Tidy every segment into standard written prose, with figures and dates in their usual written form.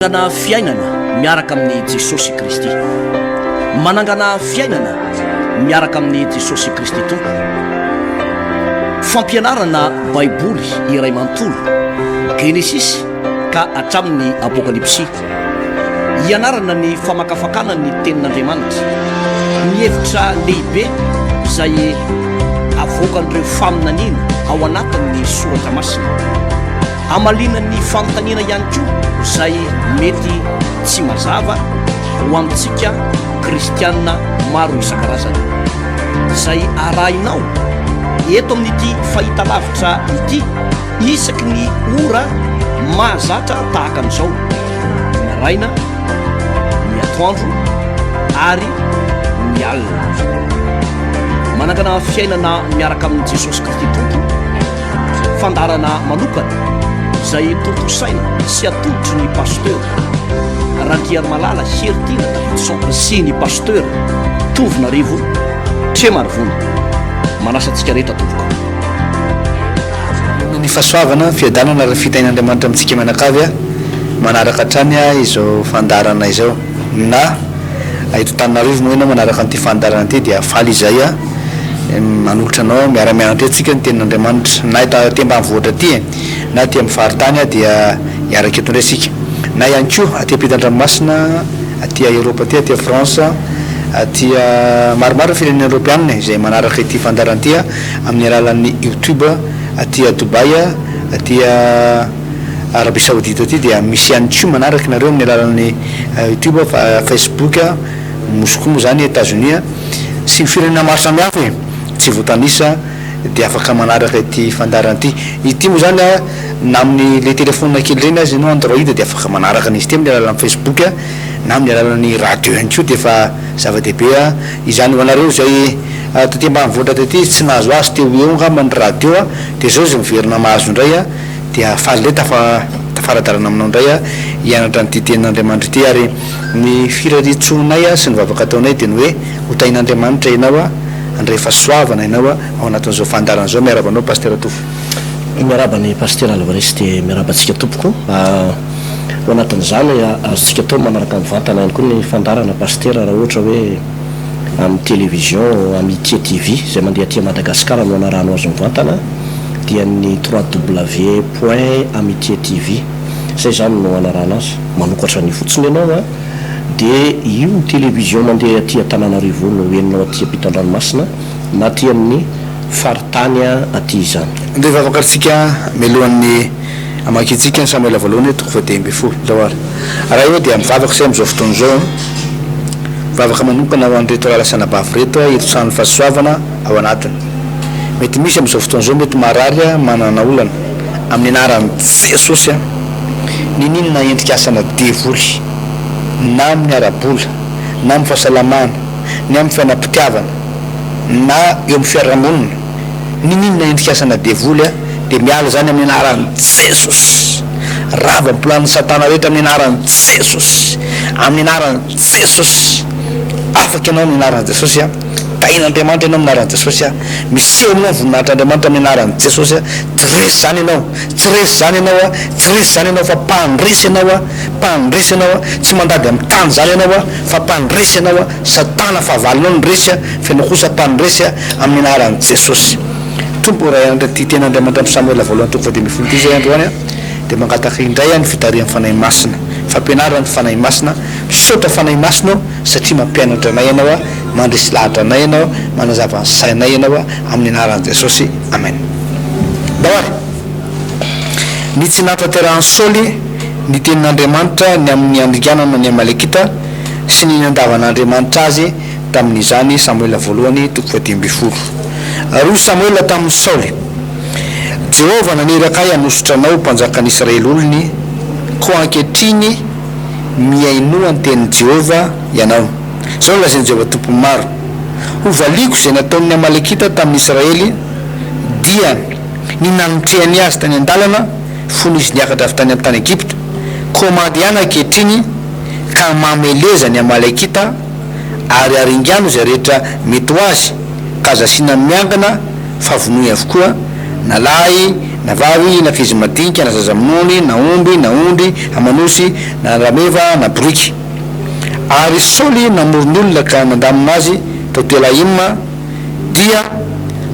Manangana fiainana miaraka amin'i Jesosy Kristy. Manangana fiainana miaraka amin'i Jesosy Kristy Tompo. Fampianarana Baiboly iray manontolo, Genesisy ka hatramin'ny Apokalypsy. Hianarana ny famakafakana ny Tenin'Andriamanitra, ny hevitra lehibe izay avoakan'ireo faminaniana ao anatin'ny Soratra Masina. Hamaliana ny fanontaniana ihany koa izay mety tsy mazava ho antsika kristiana maro isan-karazany. Izay arahinao eto amin'ity fahitalavitra ity isaky ny ora mahazatra tahaka an'izao, ny maraina, ny atoandro ary ny alina. Manangana fiainana miaraka amin'i Jesosy Kristy Tompo. Fandaharana manokana izay tontosaina sy atolotry ny Pasteur Randriarimalala Heritiana Davidson sy ny Pasteur Tovonarivo Tremarivony. Manasa antsika rehetra tompoko. Noho ny fahasoavana, fiadanana ary fitahian'Andriamanitra amintsika mianakavy manaraka hatrany izao fandaharana izao. Na eto Antananarivo moa ianao manaraka an'ity fandaharana ity dia faly izahay manolotra anao miara-mianatra eto tsika ny tenin'Andriamanitra. Na eto aty ambanivohitra aty e, na aty amin'ny faritany dia hiaraka eto indray isika. Na ihany koa aty ampitan-dranomasina, aty Eoropa aty, aty France, aty maromaro ny firenena eoropeanina izay manaraka ity fandaharana ity amin'ny alalan'ny YouTube, aty Dubaï, aty Arabie Saoudite aty dia misy ihany koa manaraka nareo amin'ny alalan'ny YouTube, Facebook, Moscou moa izany, Etazonia sy ny firenena maro samihafa e, tsy voatanisa dia afaka manaraka ity fandaharana ity. Ity moa izany na amin'ny le telephone kely ireny aza ianao android dia afaka manaraka an'izy ity amin'ny alalan'ny Facebook na amin'ny alalan'ny radio ihany koa dia efa zava-dehibe izany ho anareo izay taty ambanivohitra taty tsy nahazo azy teo ho eo angamba ny radio dia izao izy miverina mahazo indray dia faly indray tafa tafara-dalana aminao indray aho hianatra an'ity tenin'Andriamanitra ity ary ny firariantsoanay sy ny vavaka ataonay dia ny hoe ho tahin'Andriamanitra ianao handray fahasoavana ianao ao anatin'izao fandaharana izao miarahaba anao Pasitera Tovo. Miarahaba ny Pasitera Alvarez dia miarahaba antsika tompoko. Ao anatin'izany azontsika atao manaraka mivantana ihany koa ny fandaharana Pasitera raha ohatra hoe amin'ny télévision Amitié TV izay mandeha aty Madagascar no anarahanao azy mivantana dia ny trois W point amitié TV izay izany no anarahana azy, manokatra an'io fotsiny ianao an, dia io télévision mandeha aty Antananarivo io no henonao aty ampitan-dranomasina na aty amin'ny faritany aty izany. Andeha hivavaka isika mialohan'ny hamakiantsika ny Samoela voalohany toko faha-15. Ndao ary. Ray ô, dia mivavaka isay amin'izao fotoana izao. Mivavaka manokana ho an'ireto rahalahy sy anabavy ireto hirotsahan'ny fahasoavana ao anatiny. Mety misy amin'izao fotoana izao mety marary manana olana. Amin'ny anaran'i Jesosy an! Niniana endrika asana devoly na amin'ny ara-bola na amin'ny fahasalamana ny amin'ny fiainam-pitiavana na eo amin'ny fiarahamonina niniana endrika asana devoly an dia miala izany amin'ny anaran'i Jesosy! Rava ny planin'i satana rehetra amin'ny anaran'i Jesosy! Amin'ny anaran'i Jesosy! Afaka ianao amin'ny anaran'i Jesosy an! Tahin'Andriamanitra ianao amin'ny anaran'i Jesosy a! Miseho aminao ny voninahitr'Andriamanitra amin'ny anaran'i Jesosy a! Tsy resy izany ianao, tsy resy izany ianao a! Tsy resy izany ianao fa mpandresy ianao a! Mpandresy ianao a! Tsy mandady amin'ny tany izany ianao a! Fa mpandresy ianao a! Satana fahavalonao no resy a! Fa ianao kosa mpandresy a! Amin'ny anaran'i Jesosy. Tompo ô Ray Andry ity tenin'Andriamanitra amin'ny Samoela voalohany toko faha-15 ity izay androany a! Dia mangataka indray aho ny fitarihan'ny Fanahy Masina, fampianaran'ny Fanahy Masina, misaotra Fanahy Masina ô satria mampianatra anay Ianao a! Mandresy lahatra anay Ianao, manazava ny sainay Ianao, amin'ny anaran'i Jesosy, amen. Ndao ary. Ny tsy nahatanterahan'i Saoly ny tenin'Andriamanitra ny amin'ny handringanana ny Amalekita sy ny nandavan'Andriamanitra azy tamin'izany, Samoela voalohany, toko fahadimy ambin'ny folo. Ary hoy Samoela tamin'i Saoly, Jehovah naniraka ahy hanosotra anao ho mpanjakan'ny Israely olony, koa ankehitriny mihainoa ny tenin'i Jehovah ianao. Izao no lazain'i Jehovah Tompon'ny maro, Hovaliako izay nataon'ny Amalekita tamin'ny Israely, dia ny nanotrehany azy tany an-dalana fony izy niakatra avy tany amin'ny tany Egypta. Koa mandehana ankehitriny ka mameleza ny Amalekita, ary aringano izay rehetra mety ho azy, ka aza asiana miangana, fa vonoy avokoa, na lahy. Na vavy, na ankizy madinika, na zaza minony, na omby, na ondry aman'osy, na rameva, na boriky. Ary Saoly namory ny olona ka nandamina azy tao Telaima, dia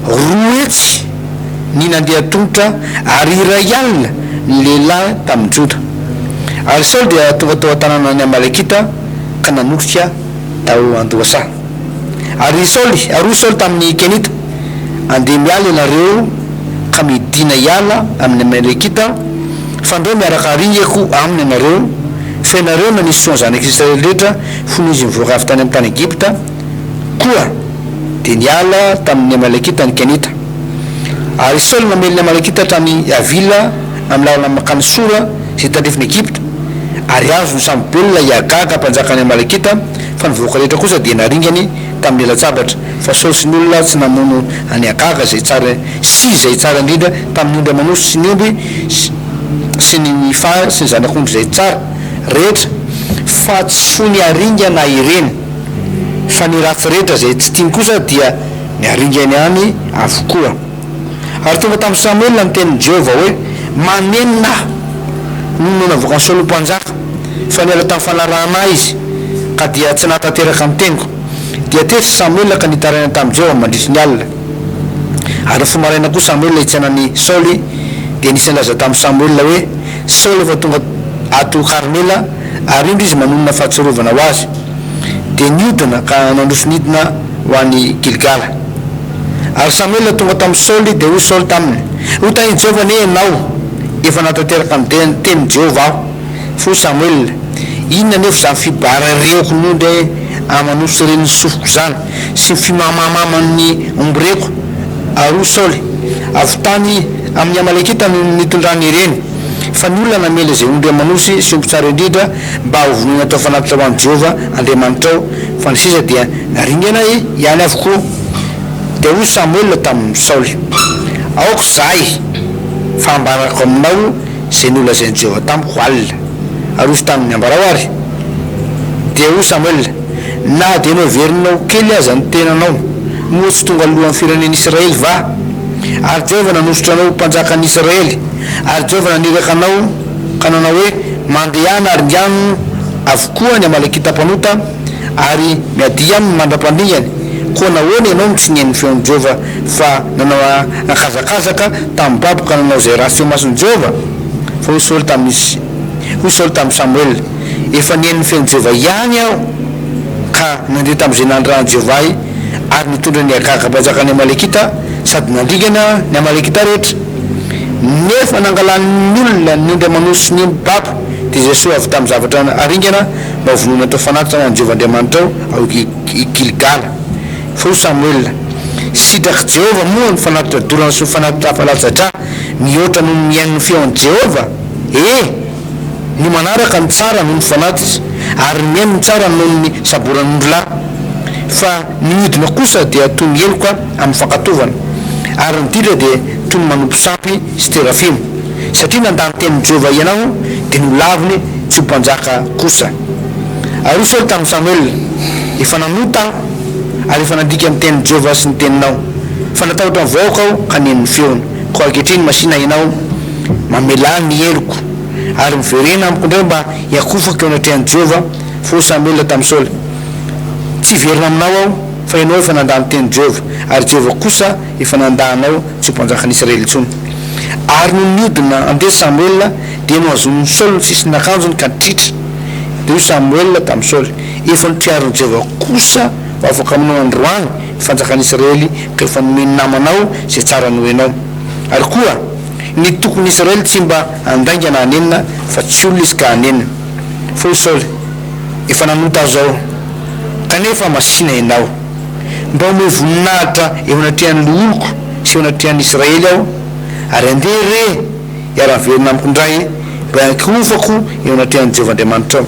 200 ny nandeha an-tongotra ary 1000 ny lehilahy tamin'i Joda. Ary Saoly dia tonga tao an-tanànan'ny Amalekita ka nanotrika tao an-dohasaha. Ary i Saoly, ary hoy Saoly tamin'ny Kenita, Andeha miala ianareo ka midìna hiala amin'ny Amalekita, fandrao miaraka haringako aminy ianareo, fa ianareo nanisy soa ny zanak'i Israely rehetra fony izy nivoaka avy tany amin'ny tany Egypta, koa dia niala tamin'ny Amalekita ny Kenita. Ary Saoly namely ny Amalekita hatrany Havila amin'ny lalana mankany Sora izay tandrifin'i Egypta, ary azony sambo-belona i Agaga mpanjakan'ny Amalekita, fa ny vahoaka rehetra kosa dia naringany tamin'ny ela-tsabatra, fa Saoly sy ny olona tsy namono an'i Agaga izay tsara sy izay tsara indrindra tamin'ny ondry aman'osy sy ny omby sy ny mifahy sy ny zanak'ondry izay tsara rehetra, fa tsy fony haringana ireny, fa ny ratsy rehetra izay tsy tiany kosa dia niaringany any avokoa. Ary tonga tamin'i Samoela ny tenin'i Jehovah hoe, Manenina aho noho ny navoakan'i Saoly ho mpanjaka, fa niala tamin'ny fanarahana ahy izy, ka dia tsy nahatanteraka ny teniko. Dia tezitra Samoela ka nitaraina tamin'i Jehovah mandritry ny alina. Ary nifoha maraina koa Samoela hitsena an'i Saoly, dia nisy nilaza tamin'i Samoela hoe, Saoly efa tonga ato Karmela, ary indro izy manonona fahatsiarovana ho azy. Dia niodina ka nandroso nidina ho any Gilgala. Ary Samoela tonga tamin'i Saoly, dia hoy Saoly taminy, Ho tahin'i Jehovah anie ianao, efa nahatanteraka ny tenin'i Jehovah aho. Fa hoy Samoela, Inona anefa izany fibararehako ny ondry aman'osy ren'ny sofiko izany, sy ny fimamamaman'ny ombireko? Ary hoy Saoly, Avy tany amin'ny Amalekita no nitondrany ireny, fa ny olona namela izay ondry aman'osy sy omby tsara indrindra mba hovonoina atao fanatitra ho an'i Jehovah Andriamanitrao, fa ny sisa dia naringana ihany avokoa. Dia hoy Samoela tamin'i Saoly, Aoka izahay, fa hambarako aminao izay nolazain'i Jehovah tamiko alina. Ary hoy izy taminy, Ambarao àry. Dia hoy Samoela, Na dia noheverinao ho kely aza ny tenanao, moa tsy tonga lohan'ny firenen'Israely va? Ary Jehovah nanosotra anao ho mpanjakan'ny Israely, ary Jehovah naniraka anao ka nanao hoe, Mandehana aringano avokoa ny Amalekita mpanota, ary miadia aminy mandra-pandringany, koa nahoana ianao no tsy nihaino ny feon'i Jehovah fa nanao ankazakazaka tamin'ny babo ka nanao izay ratsy teo imason'i Jehovah? Fa hoy Saoly tamin'i hoy Saoly tamin'i Samoela, Efa nihaino ny feon'i Jehovah ihany aho, ka nandeha tamin'izay nanirahan'i Jehovah ahy, ary nitondra an'i Agaga mpanjakan'ny Amalekita sady nandringana ny Amalekita rehetra. Nefa nangalan'ny olona ny ondry aman'osy sy ny omby babo, dia izay soa avy tamin'ny zavatra aringana, mba ho vonoina atao fanatitra ho an'i Jehovah Andriamanitrao ao Gilgala. Fa hoy Samoela, Sitrak'i Jehovah moa ny fanatitra dorana sy ny fanatitra hafa latsa-drà mihoatra noho ny mihaino ny feon'i Jehovah? E! Ny manaraka no tsara noho ny fanatitra, ary ny mihaino no tsara noho ny saboran'ondrilahy. Fa ny mihodina kosa dia toy ny heloka amin'ny fankatovana, ary ny ditra dia toy ny manompo sampy sy terafima. Satria nandà ny tenin'i Jehovah hianao, dia nolaviny tsy ho mpanjaka kosa. Ary hoy Saoly tamin'i Samoela, Efa nanota aho, ary efa nandika ny tenin'i Jehovah sy ny teninao. Fa natahotra ny vahoaka aho ka nihaino ny feony. Koa ankehitriny masìna hianao, mamelà ny heloko, ary miverena amiko indray mba hiakofako eo anatrehan'i Jehovah. Fa hoy Samoela tamin'i Saoly, Tsy hiverina aminao aho, fa ianao efa nandà ny tenin'i Jehovah, ary Jehovah kosa efa nandà anao tsy ho mpanjakan'Israely intsony. Ary nony nihodina handeha Samoela, dia nohazonin'i Saoly ny sisin'akanjony ka nitritra. Dia hoy Samoela tamin'i Saoly, Efa notriarin'i Jehovah kosa ho afaka aminao androany ny fanjakan'Israely, ka efa nomeny namanao izay tsara noho ianao. Ary koa, ny tokon'ny Israely tsy mba handainga na hanenina, fa tsy olona izy ka hanenina. Fa hoy Saoly, Efa nanota aho izao, kanefa masìna ianao. Mba omeo voninahitra eo anatrehan'ny loholoko sy eo anatrehan'ny Israely aho, ary andeha re hiara-miverina amiko indray mba hiankohofako eo anatrehan'i Jehovah Andriamanitrao.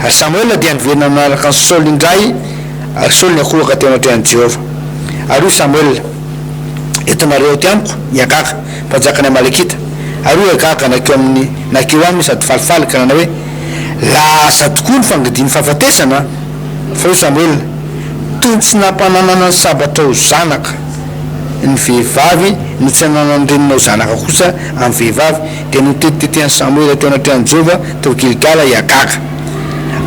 Ary Samoela dia niverina nanaraka an'i Saoly indray, ary Saoly niankohoka teo anatrehan'i Jehovah. Ary hoy Samoela, Entinareo aty amiko i Agaga, mpanjakan'ny Amalekita. Ary hoy Agaga nankeo aminy, nankeo aminy sady falifaly ka nanao hoe, Lasa tokoa ny fangidian'ny fahafatesana! Fa hoy Samoela, Toy ny tsy nampananana ny sabatra ho zanaka. ny vehivavy no tsy ananan'ny reninao zanaka kosa amin'ny vehivavy. Dia notetitetehan'i Samoela teo anatrehan'i Jehovah tao Gilgala i Agaga.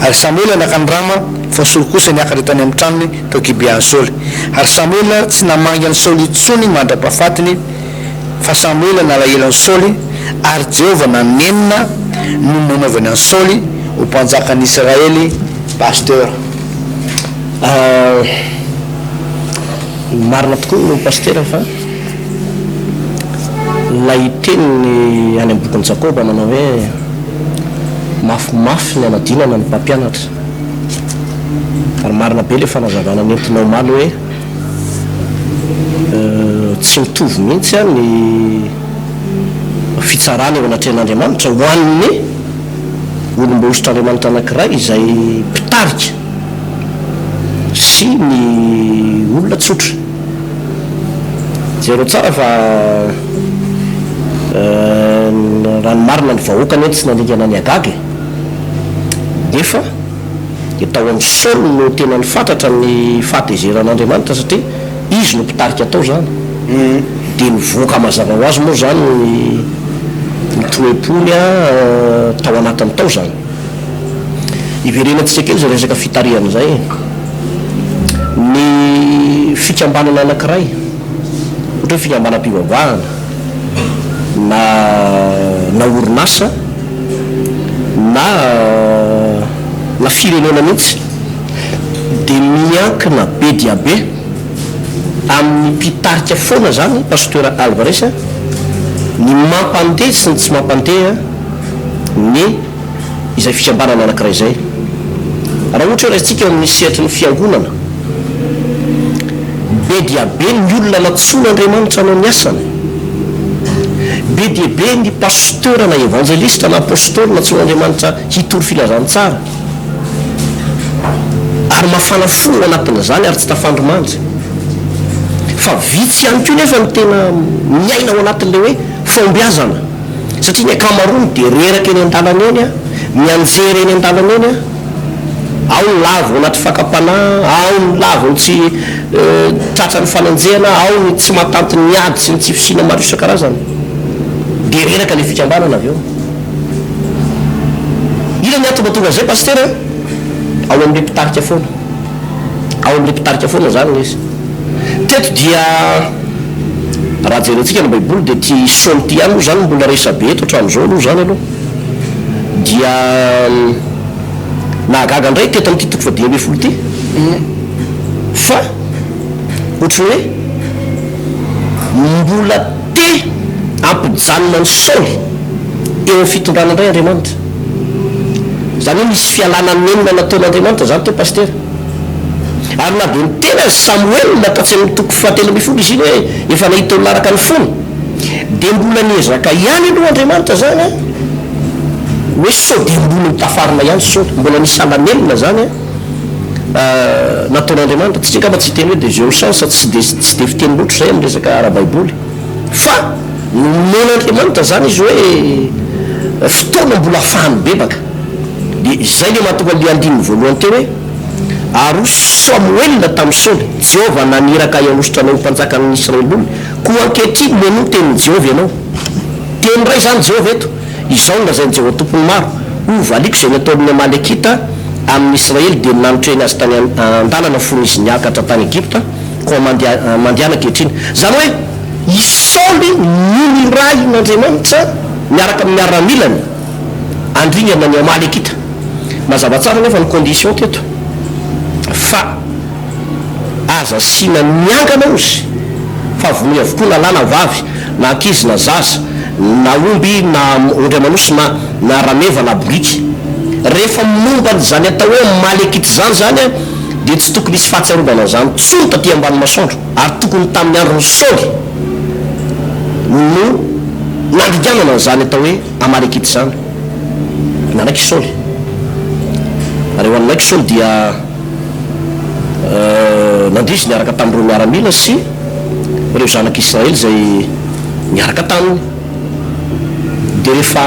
Ary Samoela naka an'i Rama, fa Saoly kosa niakatra tany amin'ny tranony tao Gibean'i Saoly. Ary Samoela tsy namangy an'i Saoly intsony mandra-pahafatiny, fa Samoela nalahelo an'i Saoly, ary Jehovah nanenina noho ny nanaovany an'i Saoly ho mpanjakan'ny Israely. Pasteur. Marina tokoa ny Pasitera fa ilay teniny any amin'ny bokin'i Jakoba manao hoe mafimafy ny hanadinana ny mpampianatra. Ary marina be ilay fanazavana nentinao omaly hoe tsy mitovy mihitsy ny fitsarana eo anatrehan'Andriamanitra ho an'ny olom-boahositr'Andriamanitra anankiray izay mpitarika sy ny olona tsotra. Jereo tsara fa raha ny marina ny vahoaka anie tsy nandringana an'i Agaga e! Nefa dia tao amin'i Saoly no tena nifatratra ny fahatezeran'Andriamanitra satria izy no mpitarika tao izany. Dia nivoaka mazava ho azy moa izany ny ny toe-pony tao anatiny tao izany. Hiverenantsika kely izay resaka fitarihana izay. Ny fikambanana anankiray, ohatra hoe fikambanam-pivavahana na na orinasa na na firenena mihitsy dia miankina be dia be amin'ny mpitarika foana izany Pasteur Alvarez a, ny mampandeha sy ny tsy mampandeha ny izay fikambanana anankiray izay. Raha ohatra hoe raisintsika eo amin'ny sehatry ny fiangonana, be dia be ny olona nantsoin'Andriamanitra hanao ny asany, be dia be ny pasteur na evanjelista na apostoly nantsoin'Andriamanitra hitory filazantsara, ary mafana fo ao anatin'izany ary tsy tafandry mandry. Fa vitsy ihany koa nefa ny tena miaina ao anatin'ilay hoe fahombiazana. Satria ny ankamaroany dia reraka eny an-dalana eny, mianjera eny an-dalana eny, ao ny lavo anaty fakam-panahy, ao ny lavo ny tsy tratran'ny fanenjehana, ao ny tsy mahatanty ny ady sy ny tsy fisiana maro isan-karazany. Dia reraka ilay fikambanana avy eo. Inona ny antony mahatonga an'izay Pasitera? Ao amin'ilay mpitarika foana. Ao amin'ilay mpitarika foana izany ilay izy. Teto dia raha jerentsika ny baiboly dia ity Saoly ity ihany moa izany no mbola resabe eto hatramin'izao aloha izany aloha. Dia nahagaga indray teto amin'ity toko faha 15 ity fa ohatran'ny hoe mbola te hampijanona an'i Saoly eo amin'ny fitondrana indray Andriamanitra. Izany hoe nisy fialana nenina nataon'Andriamanitra izany teo Pasitera. Ary na dia niteny aza Samoela tatsy amin'ny toko fahatelo ambin'ny folo izy iny hoe efa nahita olona araka ny fony, dia mbola niezaka ihany aloha Andriamanitra izany an, hoe sao dia mbola ho tafarina ihany Saoly. Mbola nisy ala-nenina izany an, nataon'Andriamanitra. Tsika angamba tsy hiteny hoe deuxième chance, tsy dia tsy dia fiteny loatra izay amin'ny resaka ara-baiboly. Fa nomen'Andriamanitra izany izy hoe fotoana mbola ahafahany mibebaka. Dia izay ilay mahatonga an'ilay andininy voalohany teo hoe, Ary hoy Samoela tamin'i Saoly, Jehovah naniraka ahy hanositra anao ho mpanjakan'ny Israely olony, koa ankehitriny mihainoa ny tenin'i Jehovah ianao. Teny iray izany Jehovah eto, Izao no lazain'i Jehovah Tompon'ny maro, Hovaliako izay nataon'ny Amalekita amin'ny Israely, dia ny nanotrehiny azy tany an-dalana fony izy niakatra tany Egypta, koa mandehana ankehitriny. Izany hoe, i Saoly no nirahin'Andriamanitra miaraka amin'ny miaramilany. Handringana ny Amalekita. Mazava tsara anefa ny condition teto fa aza asiana miangana ozy fa vonoy avokoa na lahy na vavy na ankizy na zaza na omby na ondry aman'osy na na rameva na boriky. Rehefa momba an'izany atao hoe Amalekita izany izany dia tsy tokony hisy fahatsiarovana an'izany intsony taty ambany masoandro ary tokony tamin'ny andron'i Saoly no nandringanana an'izany atao hoe Amalekita izany. Nanaiky i Saoly. Ary eo nanaiky Saoly dia nandeha izy niaraka tamin'ireo miaramila sy ireo zanak'Israely izay niaraka taminy. Dia rehefa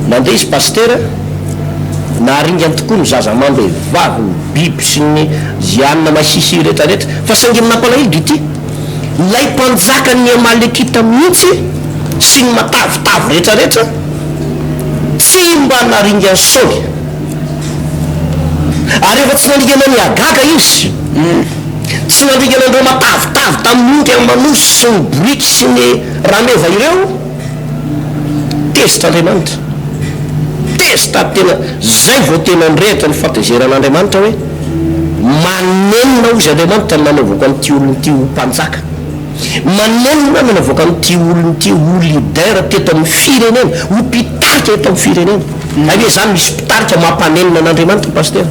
nandeha izy pasitera, naharingany tokoa ny zaza amam-behivavy, ny biby sy ny zianina mahihihy rehetra rehetra. Fa saingy ny nampalahelo dia ity. Ilay mpanjakan'ny Amalekita mihitsy sy ny matavitavy rehetrarehetra tsy mba naringan'i Saoly. Ary rehefa tsy nandringana an'i Agaga izy, tsy nandringana an'ireo matavitavy tamin'ny ondry aman'osy sy ny boriky sy ny rameva ireo, tezitra Andriamanitra. Tezitra ary tena, izay vao tena nirehitra ny fahatezeran'Andriamanitra hoe, Manenina hozy Andriamanitra ny nanaovako an'ity olona ity ho mpanjaka. Manenina ny nanaovako an'ity olona ity ho leader teto amin'ny firenena, ho mpitarika eto amin'ny firenena. Hay ve izany misy mpitarika mampanenina an'Andriamanitra Pasitera?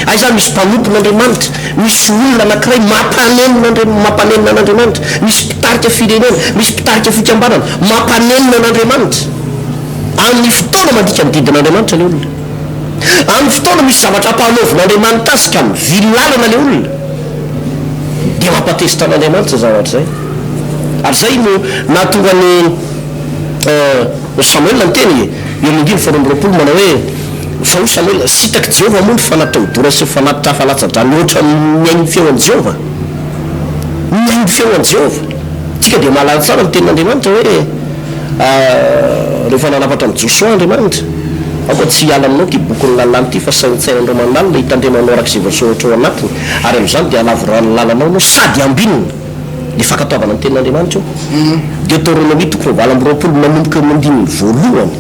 Hay izany misy mpanompon'Andriamanitra, misy olona anankiray mampanenina Andri, mampanenina an'Andriamanitra, misy mpitarika firenena, misy mpitarika fikambanana mampanenina an'Andriamanitra. Amin'ny fotoana mandika ny didin'Andriamanitra ilay olona. Amin'ny fotoana misy zavatra ampahanaovin'Andriamanitra azy ka mivily lalana ilay olona, dia mampatezitra an'Andriamanitra izay zavatra izay. Ary izay no nahatonga an'i Samoela niteny eo amin'ny andininy faharoa amby 20 manao hoe, Fa hoy Samoela, Sitak'i Jehovah moa ny fanatitra hodorana sy ny fanatitra hafa latsa-drà mihoatra ny mihaino ny feon'i Jehovah? Mihaino ny feon'i Jehovah. Isika dia mahalala tsara ny tenin'Andriamanitra hoe, Rehefa nanafatra an'i Josoa Andriamanitra, Aoka tsy hiala aminao ity bokin'ny lalàna ity, fa saintsaino andro aman'alina, hitandremanao araka izay voasoratra ao anatiny, ary amin'izany dia halavorary ny lalanao ianao sady hambinina. Ilay fankatoavana ny tenin'Andriamanitra io. Deoteronomia toko fahavalo amby 20 manomboka eo amin'ny andininy voalohany.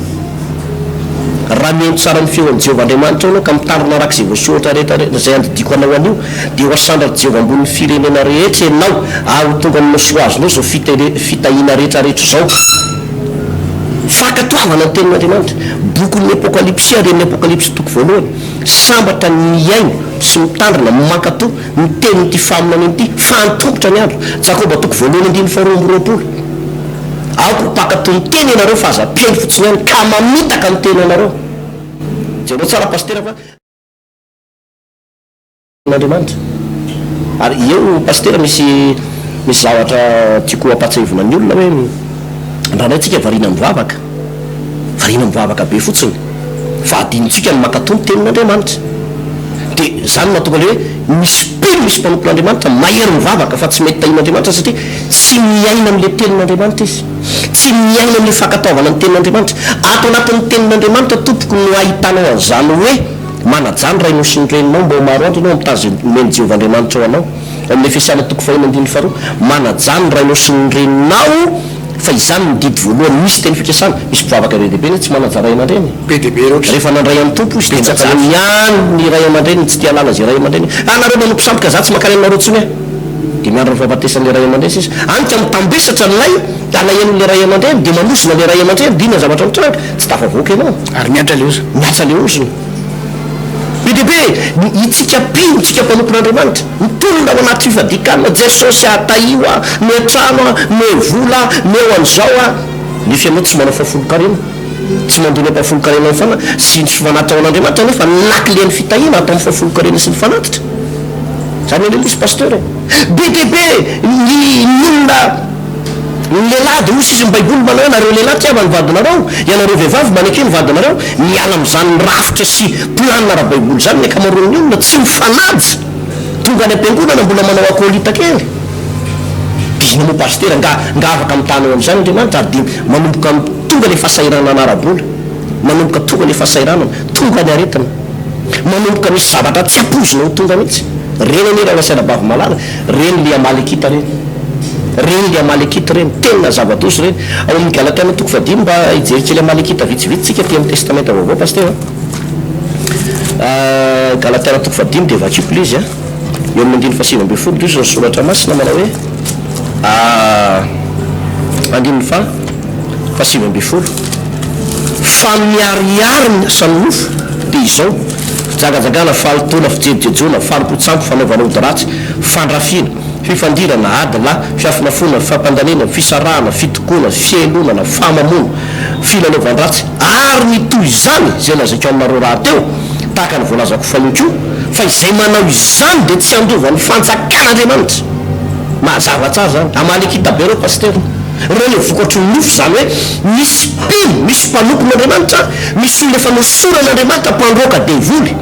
Raha mihaino tsara ny feon'i Jehovah Andriamanitrao ianao ka mitandrina araka izay voasoratra rehetra izay andidiako anao anio, dia ho asandratr'i Jehovah ambonin'ny firenena rehetra ianao, ary ho tonga aminao sy ho azonao izao fitahiana rehetra rehetra izao. Fankatoavana ny Tenin'Andriamanitra. Bokin'ny Apokalypsy ary amin'ny Apokalypsy toko voalohany. Sambatra ny mihaino sy mitandrina, mankatò ny tenin'ity faminaniana ity, fa antomotra ny andro. Jakoba toko voalohany andininy faharoa amby 20. Aoka ho mpankatò ny teny ianareo fa aza mpihaino fotsiny ihany ka mamitaka ny tenanareo. Jereo tsara Pasitera fa. Andriamanitra. Ary eo Pasitera misy misy zavatra tiako hampatsiahivina ny olona hoe indraindray tsika variana mivavaka, variana mivavaka be fotsiny fa adinontsika ny mankatò ny tenin'Andriamanitra. Dia izany no mahatonga ilay hoe misy mpino misy mpanompon'Andriamanitra mahery mivavaka fa tsy mety tahian'Andriamanitra satria tsy miaina amin'ilay tenin'Andriamanitra izy. Tsy miaina amin'ilay fankatoavana ny tenin'Andriamanitra. Ato anatin'ny tenin'Andriamanitra tompoko no ahitanao an'izany hoe Manajà ny rainao sy ny reninao mba ho maro andro ianao amin'ny tany izay nomen'i Jehovah Andriamanitrao anao. Ao amin'ny Efesiana toko faheno andininy faharoa, Manajà ny rainao sy ny reninao, fa izany no didy voalohany. Misy teny fikasana. Misy mpivavaka be dia be anie tsy manaja ray aman-dreny. Be dia be loatra. Rehefa nandray an'ny Tompo izy dia Betsaka najany loatra. ihany ny ray aman-dreniny, tsy te hahalala izay ray aman-dreniny. Ah, nareo manompo sampy ka za tsy mankany aminareo intsony aho. Dia miandry ny fahafatesan'ilay ray aman-dreny sisa. Any ka mitambesatra ilay alahelon'ilay ray aman-dreny, dia manozona ilay ray aman-dreny, dia inona ny zavatra mitranga? Tsy tafavoaka ianao. Ary miantra ilay ozona. Miantra ilay ozona. Be dia be ny itsika mpino, itsika mpanompon'Andriamanitra, mitolona ao anaty fifadian-kanina, Jesosy ah, tahio aho, meo trano aho, meo vola aho, meo an'izao aho. Nefa ianao tsy manao fahafolon-karena, tsy mandoa ny ampahafolon-karena ny fana, sy ny fanatitra ho an'Andriamanitra, nefa ny lakile ny fitahiana atao amin'ny fahafolon-karena sy ny fanatitra. Zany anie lesy Pasteur e! Be dia be ny olona. Ny lehilahy dia hoy sisa ny baiboly manao hoe nareo lehilahy tiava ny vadinareo, ianareo vehivavy maneke ny vadinareo, miala amin'izany rafitra sy plan ara-baiboly izany ny ankamaroan'ny olona, tsy mifanaja, tonga any am-piangonana mbola manao acolyte kely, dia inona moa pasitera, nga nga afaka mitana eo amin'izany Andriamanitra, ary dia manomboka tonga ilay fahasahiranana ara-bola, manomboka tonga ilay fahasahiranana, tonga ny aretina, manomboka misy zavatra tsy ampoizina ho tonga mihitsy, reny anie rahalahy sy anabavy malala, Reny le Amalekita reny. Reny le Amalekita reny. Tena zava-doza ireny. Ao amin'ny Galatiana toko fahadimy, mba hijery kely Amalekita vitsivitsy tsika aty amin'ny Testamenta Vaovao, Pasitera a. Galatiana toko fahadimy dia vakiko ilay izy a. Eo amin'ny andininy fahasivy ambin'ny folo dia hoy ny soratra masina manao hoe, andininy faha 19. Fa miharihary ny asan'ny nofo, dia izao, fijangajangana, fahalotoana, fijejojejoana, fanompoan-tsampy, fanaovana ody ratsy, fandrafiana, fifandirana, ady lahy, fiafonafonana, fampandaniana, fisarahana, fitokoana, fihelonana, famamoana, filalaovan-dratsy, ary ny toy izany, izay lazaiko aminareo rahateo, tahaka ny voalazako fahiny koa, fa izay manao izany dia tsy handova ny fanjakan'Andriamanitra. Mazava tsara izany. Amalekita be ireo pasitera. Ireo ilay vokatry ny nofo, izany hoe misy mpino, misy mpanompon'Andriamanitra, misy olona efa nosoran'Andriamanitra mpandroaka devoly.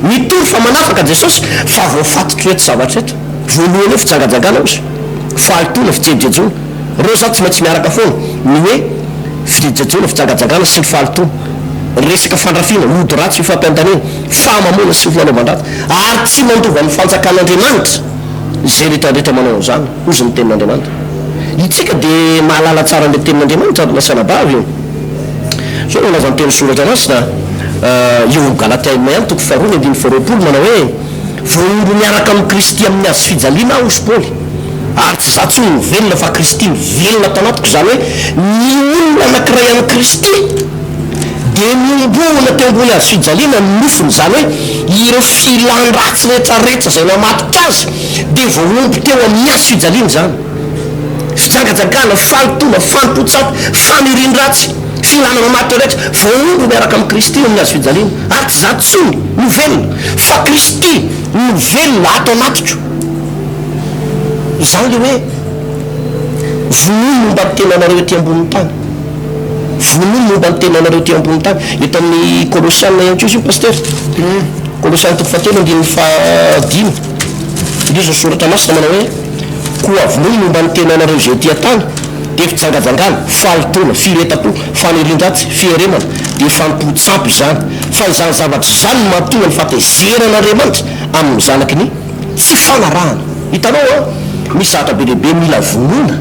Mitory fa manafaka Jesosy fa voafatotr'ireto zavatra ireto. Voalohany eo fijangajangana ozy. Fahalotoana, fijejojejoana. Ireo izany tsy maintsy miaraka foana. Ny hoe fijejojejoana, fijangajangana sy ny fahalotoana. Resaka fandrafiana, ody ratsy, fifampiandaniana, fahamamoana sy ny fanaovan-dratsy. Ary tsy mandova ny fanjakan'Andriamanitra izay rehetra rehetra manao an'izany, hozy ny tenin'Andriamanitra. Itsika dia mahalala tsara an'ilay tenin'Andriamanitra ry lahy sy anabavy ô. Izao no voalazan'ny teny soratra masina eo amin'ny Galatiana ihany toko faharoa ny andininy faharoapolo manao hoe, Voahombo miaraka amin'i Kristy amin'ny hazo fijaliana aho, hozy Paoly, ary tsy izaho intsony no velona fa Kristy no velona ato anatiko, izany hoe ny olona anankiray amin'i Kristy dia nohomboana teo ambony hazo fijaliana ny nofony, izany hoe ireo filan-dratsy rehetrarehetra izay namatotra azy dia voahombo teo amin'ny hazo fijaliana izany. Fijangajangana, fahalotoana, fanompoan-tsampy, fanirian-dratsy, filana mamatotra rehetra, voahombo miaraka amin'i Kristy eo amin'ny hazo fijaliana. Ary tsy izaho intsony no velona, fa Kristy no velona ato anatiko. Izany ilay hoe vonoy momba ny tenanareo ety ambonin'ny tany. Vonoy momba ny tenanareo ety ambonin'ny tany. Eto amin'ny Kolosiana ihany koa izy io, Pasitera. Kolosiana toko fahatelo andininy fahadimy. Indrisy ny soratra masina manao hoe. Koa vonoy momba ny tenanareo izay ety an-tany, dia fijangajangana, fahalotoana, firehetam-po, fanirian-dratsy, fieremana, dia fanompoan-tsampy izany. Fa izany zavatra izany no mahatonga ny fahatezeran'Andriamanitra amin'ny zanaky ny tsy fanarahana. Hitanao an, misy zavatra be dia be mila vonoina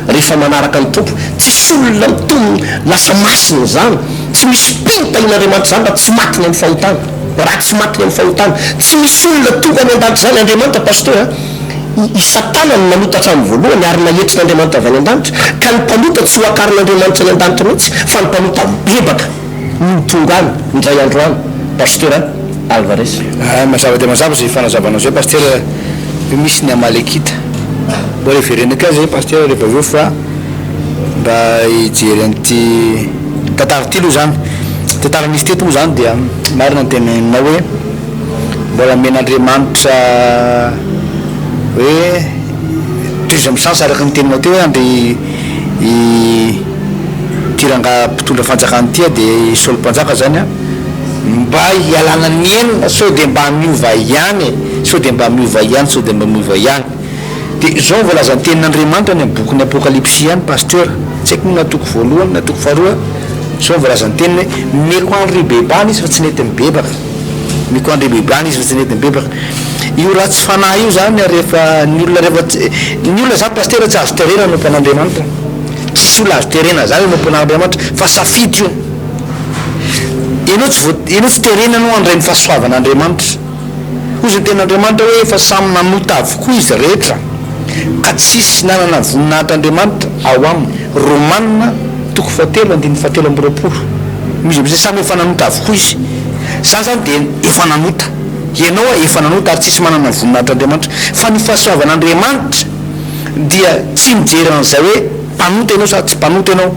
rehefa manaraka ny Tompo. Tsisy olona mitonona lasa masina izany, tsy misy mpino tahian'Andriamanitra izany raha tsy maty ny amin'ny fahotana, raha tsy maty ny amin'ny fahotana. Tsy misy olona tonga any an-danitra izany Andriamanitra Pasteur an. I Satana no nanota hatramin'ny voalohany ary naetrin'Andriamanitra avy any an-danitra, ka ny mpanota tsy ho akarin'Andriamanitra any an-danitra mihitsy fa ny mpanota mibebaka no ho tonga any indray andro any. Pasteur Alvarez. Mazava dia mazava izay fanazavanao izay Pasteur hoe misy ny Amalekita. Mbola hiverenako ihany izay Pasteur rehefa avy eo fa mba hijery an'ity tantara ity aloha izany. Tantara nisy teto moa izany dia marina ny teneninao hoe. Mbola omen'Andriamanitra hoe deuxième chance araka ny teninao teo hoe andeha ity rangahy mpitondra fanjakana ity dia i Saoly mpanjaka zany an, mba hialana nenina sao dia mba miova ihany e, sao dia mba miova ihany, sao dia mba miova ihany. Dia izao no voalazan'ny tenin'Andriamanitra any amin'ny bokin'ny Apokalypsy ihany Pasteur, tsy haiko moa na toko voalohany na toko faharoa, izao no voalazan'ny teniny hoe, Nomeko an'i Rebebana izy fa tsy nety nibebaka. Nomeko an'i Rebebana izy fa tsy nety nibebaka. Io ratsy fanahy io izany rehefa ny olona rehefa tsy, ny olona izany Pasteur tsy azo terena hanompo an'Andriamanitra. Tsisy olona azo terena izany hanompo an'Andriamanitra fa safidy io. Ianao tsy voa, ianao tsy terena ianao handray ny fahasoavan'Andriamanitra. Hoy ny tenin'Andriamanitra hoe efa samy nanota avokoa izy rehetra ka tsisy nanana voninahitr'Andriamanitra ao aminy, Romana toko fahatelo andininy fahatelo amby roapolo. Misy amin'izay samy efa nanota avokoa izy. Za zany dia efa nanota, ianao efa nanota ary tsisy manana voninahitr'Andriamanitra. Fa ny fahasoavan'Andriamanitra dia tsy mijery an'izay hoe mpanota ianao sa tsy mpanota ianao.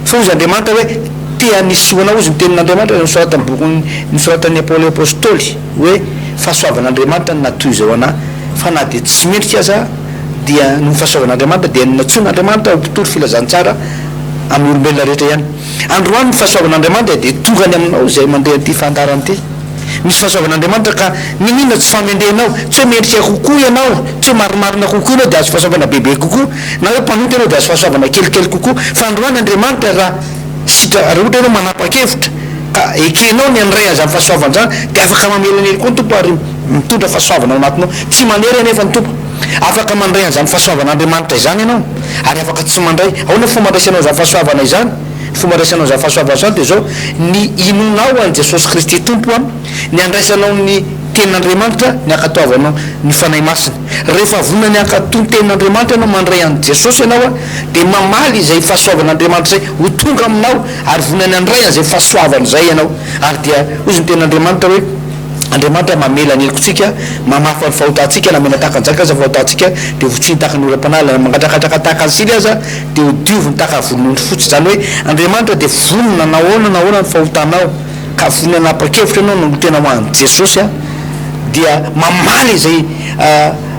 Fa hoy Andriamanitra hoe, Te hanisy soa anao, hozy ny tenin'Andriamanitra izay nosoratan'ny bokin'ny nosoratan'i Paoly Apostoly hoe, Fahasoavan'Andriamanitra no natoy izao anà, fa na dia tsy mendrika aza aho, dia noho ny fahasoavan'Andriamanitra dia nantsoin'Andriamanitra ho mpitory filazantsara amin'ny olombelona rehetra ihany. Androany ny fahasoavan'Andriamanitra dia tonga any aminao izay mandeha an'ity fandaharana ity. Misy fahasoavan'Andriamanitra ka n'inon'inona tsy fahamendrehanao, tsy hoe mendrika kokoa ianao, tsy hoe marimarina kokoa ianao dia azo fahasoavana bebe kokoa, na hoe mpanota ianao dia azo fahasoavana kelikely kokoa, fa androany Andriamanitra raha sitra, raha ohatra ianao manapa-kevitra ka ekenao ny handray an'izany fahasoavana izany dia afaka mamela ny heloka ny Tompo ary mitondra fahasoavana ao anatinao. Tsy manery anefa ny Tompo. Afaka mandray an'izany fahasoavan'Andriamanitra izany ianao ary afaka tsy mandray. Ahoana ny fomba andraisanao izany fahasoavana izany? Ny fomba andraisanao izany fahasoavana izany dia izao, ny inoanao an'i Jesosy Kristy Tompo, ny andraisanao ny Tenin'Andriamanitra, ny ankatoavanao ny Fanahy Masina. Rehefa vonona ny hankatò ny Tenin'Andriamanitra ianao, mandray an'i Jesosy ianao, dia mamaly izay fahasoavan'Andriamanitra izay ho tonga aminao, ary vonona ny handray an'izay fahasoavana izay ianao. Ary dia hoy ny Tenin'Andriamanitra hoe, Andriamanitra mamela ny helokontsika, mamafa ny fahotantsika, na mena tahaka ny jaka aza ny fahotantsika, dia ho fotsiany tahaka ny oram-panala, na mangatrakatraka tahaka ny sily aza, dia ho dioviny tahaka ny volon'ondry fotsy. Izany hoe, Andriamanitra dia vonona na ahoana na ahoana ny fahotanao, ka vonona hanapa-kevitra ianao no tena ho an'i Jesosy, dia mamaly izay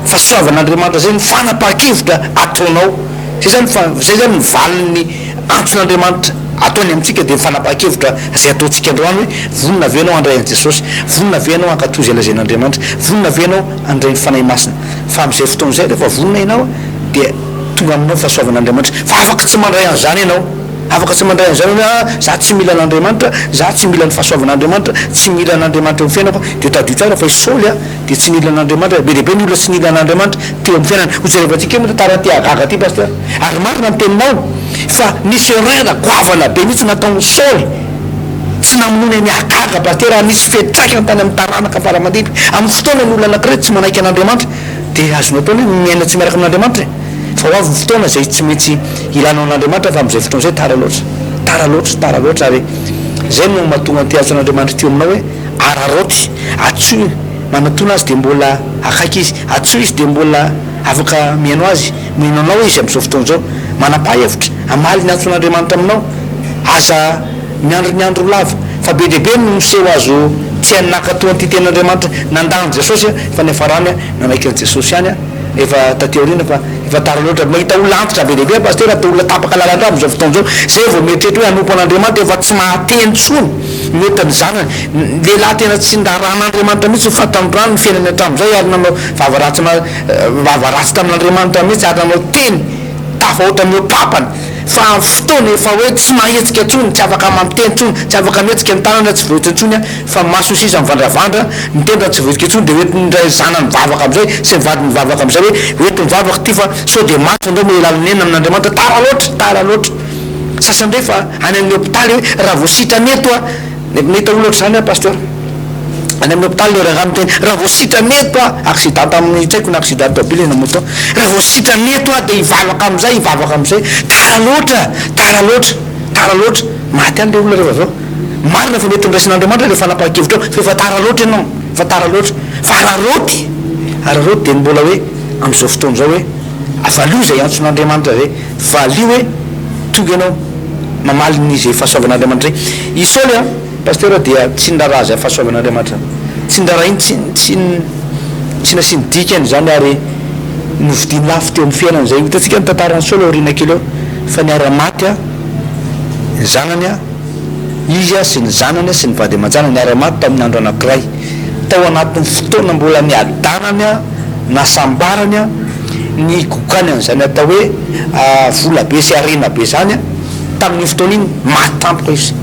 fahasoavan'Andriamanitra izay ny fanapahan-kevitra ataonao. Izay izany fa, izay izany ny valin'ny antson'Andriamanitra ataony amintsika dia ny fanapahan-kevitra izay ataontsika androany hoe, vonona ve ianao handray an'i Jesosy? Vonona ve ianao hankatò izay lazain'Andriamanitra? Vonona ve ianao handray ny Fanahy Masina? Fa amin'izay fotoana izay rehefa vonona ianao. Dia tonga aminao ny fahasoavan'Andriamanitra. Fa afaka tsy mandray an'izany ianao. Afaka tsy mandray an'izany ianao hoe, ah, za tsy mila an'Andriamanitra, za tsy mila ny fahasoavan'Andriamanitra, tsy mila an'Andriamanitra eo amin'ny fiainako aho. Dia tadidio tsara fa i Saoly dia tsy nila an'Andriamanitra. Be dia be ny olona tsy nila an'Andriamanitra teo amin'ny fiainany. Hojerevantsika eo moa tantaran'ity Agaga ity Pasteur. Ary marina ny teninao fa nisy erreur goavana be mihitsy nataon'i Saoly. Tsy namonoany an'i Agaga Pasteur ary nisy fiantraikany tany amin'ny taranaka fara-mandimby. Amin'ny fotoana ny olona anankiray tsy manaiky an'Andriamanitra dia azonao atao ny hoe miaina tsy miaraka amin'Andriamanitra e! Fa ho avy ny fotoana izay tsy maintsy ilanao an'Andriamanitra fa amin'izay fotoana izay tara loatra. Tara loatra, tara loatra ary izay no mahatonga an'ity antson'Andriamanitra ity eo aminao hoe araraoty, antsoy, manatona Azy dia mbola akaiky Izy, antsoy Izy dia mbola afaka mihaino Azy, mihaino anao Izy amin'izao fotoana izao. Manapaha hevitra hamaly ny antson'Andriamanitra aminao. Aza miandry ny andro lava. Fa be dia be no miseho azo tsy nankatò an'ity tenin'Andriamanitra, nandà an'i Jesosy fa niafarany nanaiky an'i Jesosy ihany efa taty aoriana fa efa tara loatra. Mahita olona antitra be dia be aho Pasitera, toa olona tapaka lalan-drà amin'izao fotoana izao, izay vao mieritreritra hoe hanompo an'Andriamanitra efa tsy mahateny intsony, mihoatra ny zanany. Ny lehilahy tena tsy niraharahan'Andriamanitra mihitsy ny fahatantorany ny fiainany hatramin'izay ary nanao vava ratsy vava ratsy tamin'Andriamanitra mihitsy ary nanao teny tafahoatra mihoa-pampana. Fa amin'ny fotoana efa hoe tsy mahetsika intsony, tsy afaka mampiteny intsony, tsy afaka mihetsika ny tanana tsy voahetsika intsony an, fa ny masony sisa mivandravandra, ny tendany tsy voahetsika intsony dia hoentiny indray zanany mivavaka amin'izay sy ny vadiny mivavaka amin'izay hoe hoentiny mivavaka ity fa sao dia maty fa ndao miala nenina amin'Andriamanitra, tara loatra, tara loatra. Sasany indray fa any amin'ny hopitaly hoe raha vao sitrana eto aho, nahita olona ohatr'izany aho Pasteur. Any amin'ny hopitaly ilay rangahy miteny, raha vao sitrana eto aho, accident tamin'ny, tsy haiko na accident tôbily na moto, raha vao sitrana eto aho dia hivavaka amin'izay, hivavaka amin'izay. Tara loatra, tara loatra, tara loatra. Maty any ilay olona rehefa avy eo. Marina fa mety noraisin'Andriamanitra ilay fanapahan-kevitrao, fa efa tara loatra ianao, efa tara loatra. Fa araraoty, araraoty dia ny mbola hoe amin'izao fotoana izao hoe, valio izay antson'Andriamanitra izay, valio hoe tonga ianao mamaly ny izay fahasoavan'Andriamanitra izay. I Saoly an! Pasteur dia tsy niraharaha izay fahasoavan'Andriamanitra tsy niraharahiany tsy tsy tsy nasiany dikany izany ary novidiany lafo teo amin'ny fiainany izay hitantsika ny tantaran'i Saoly aoriana kely eo fa niara-maty a ny zanany a izy a sy ny zanany a sy ny vady aman-janany niara-maty tamin'ny andro anankiray tao anatin'ny fotoana mbola niadanany a nasambarany a nigokany an'izany atao hoe vola be sy harena be izany a Tamin'iny fotoana iny, maty tampoka izy,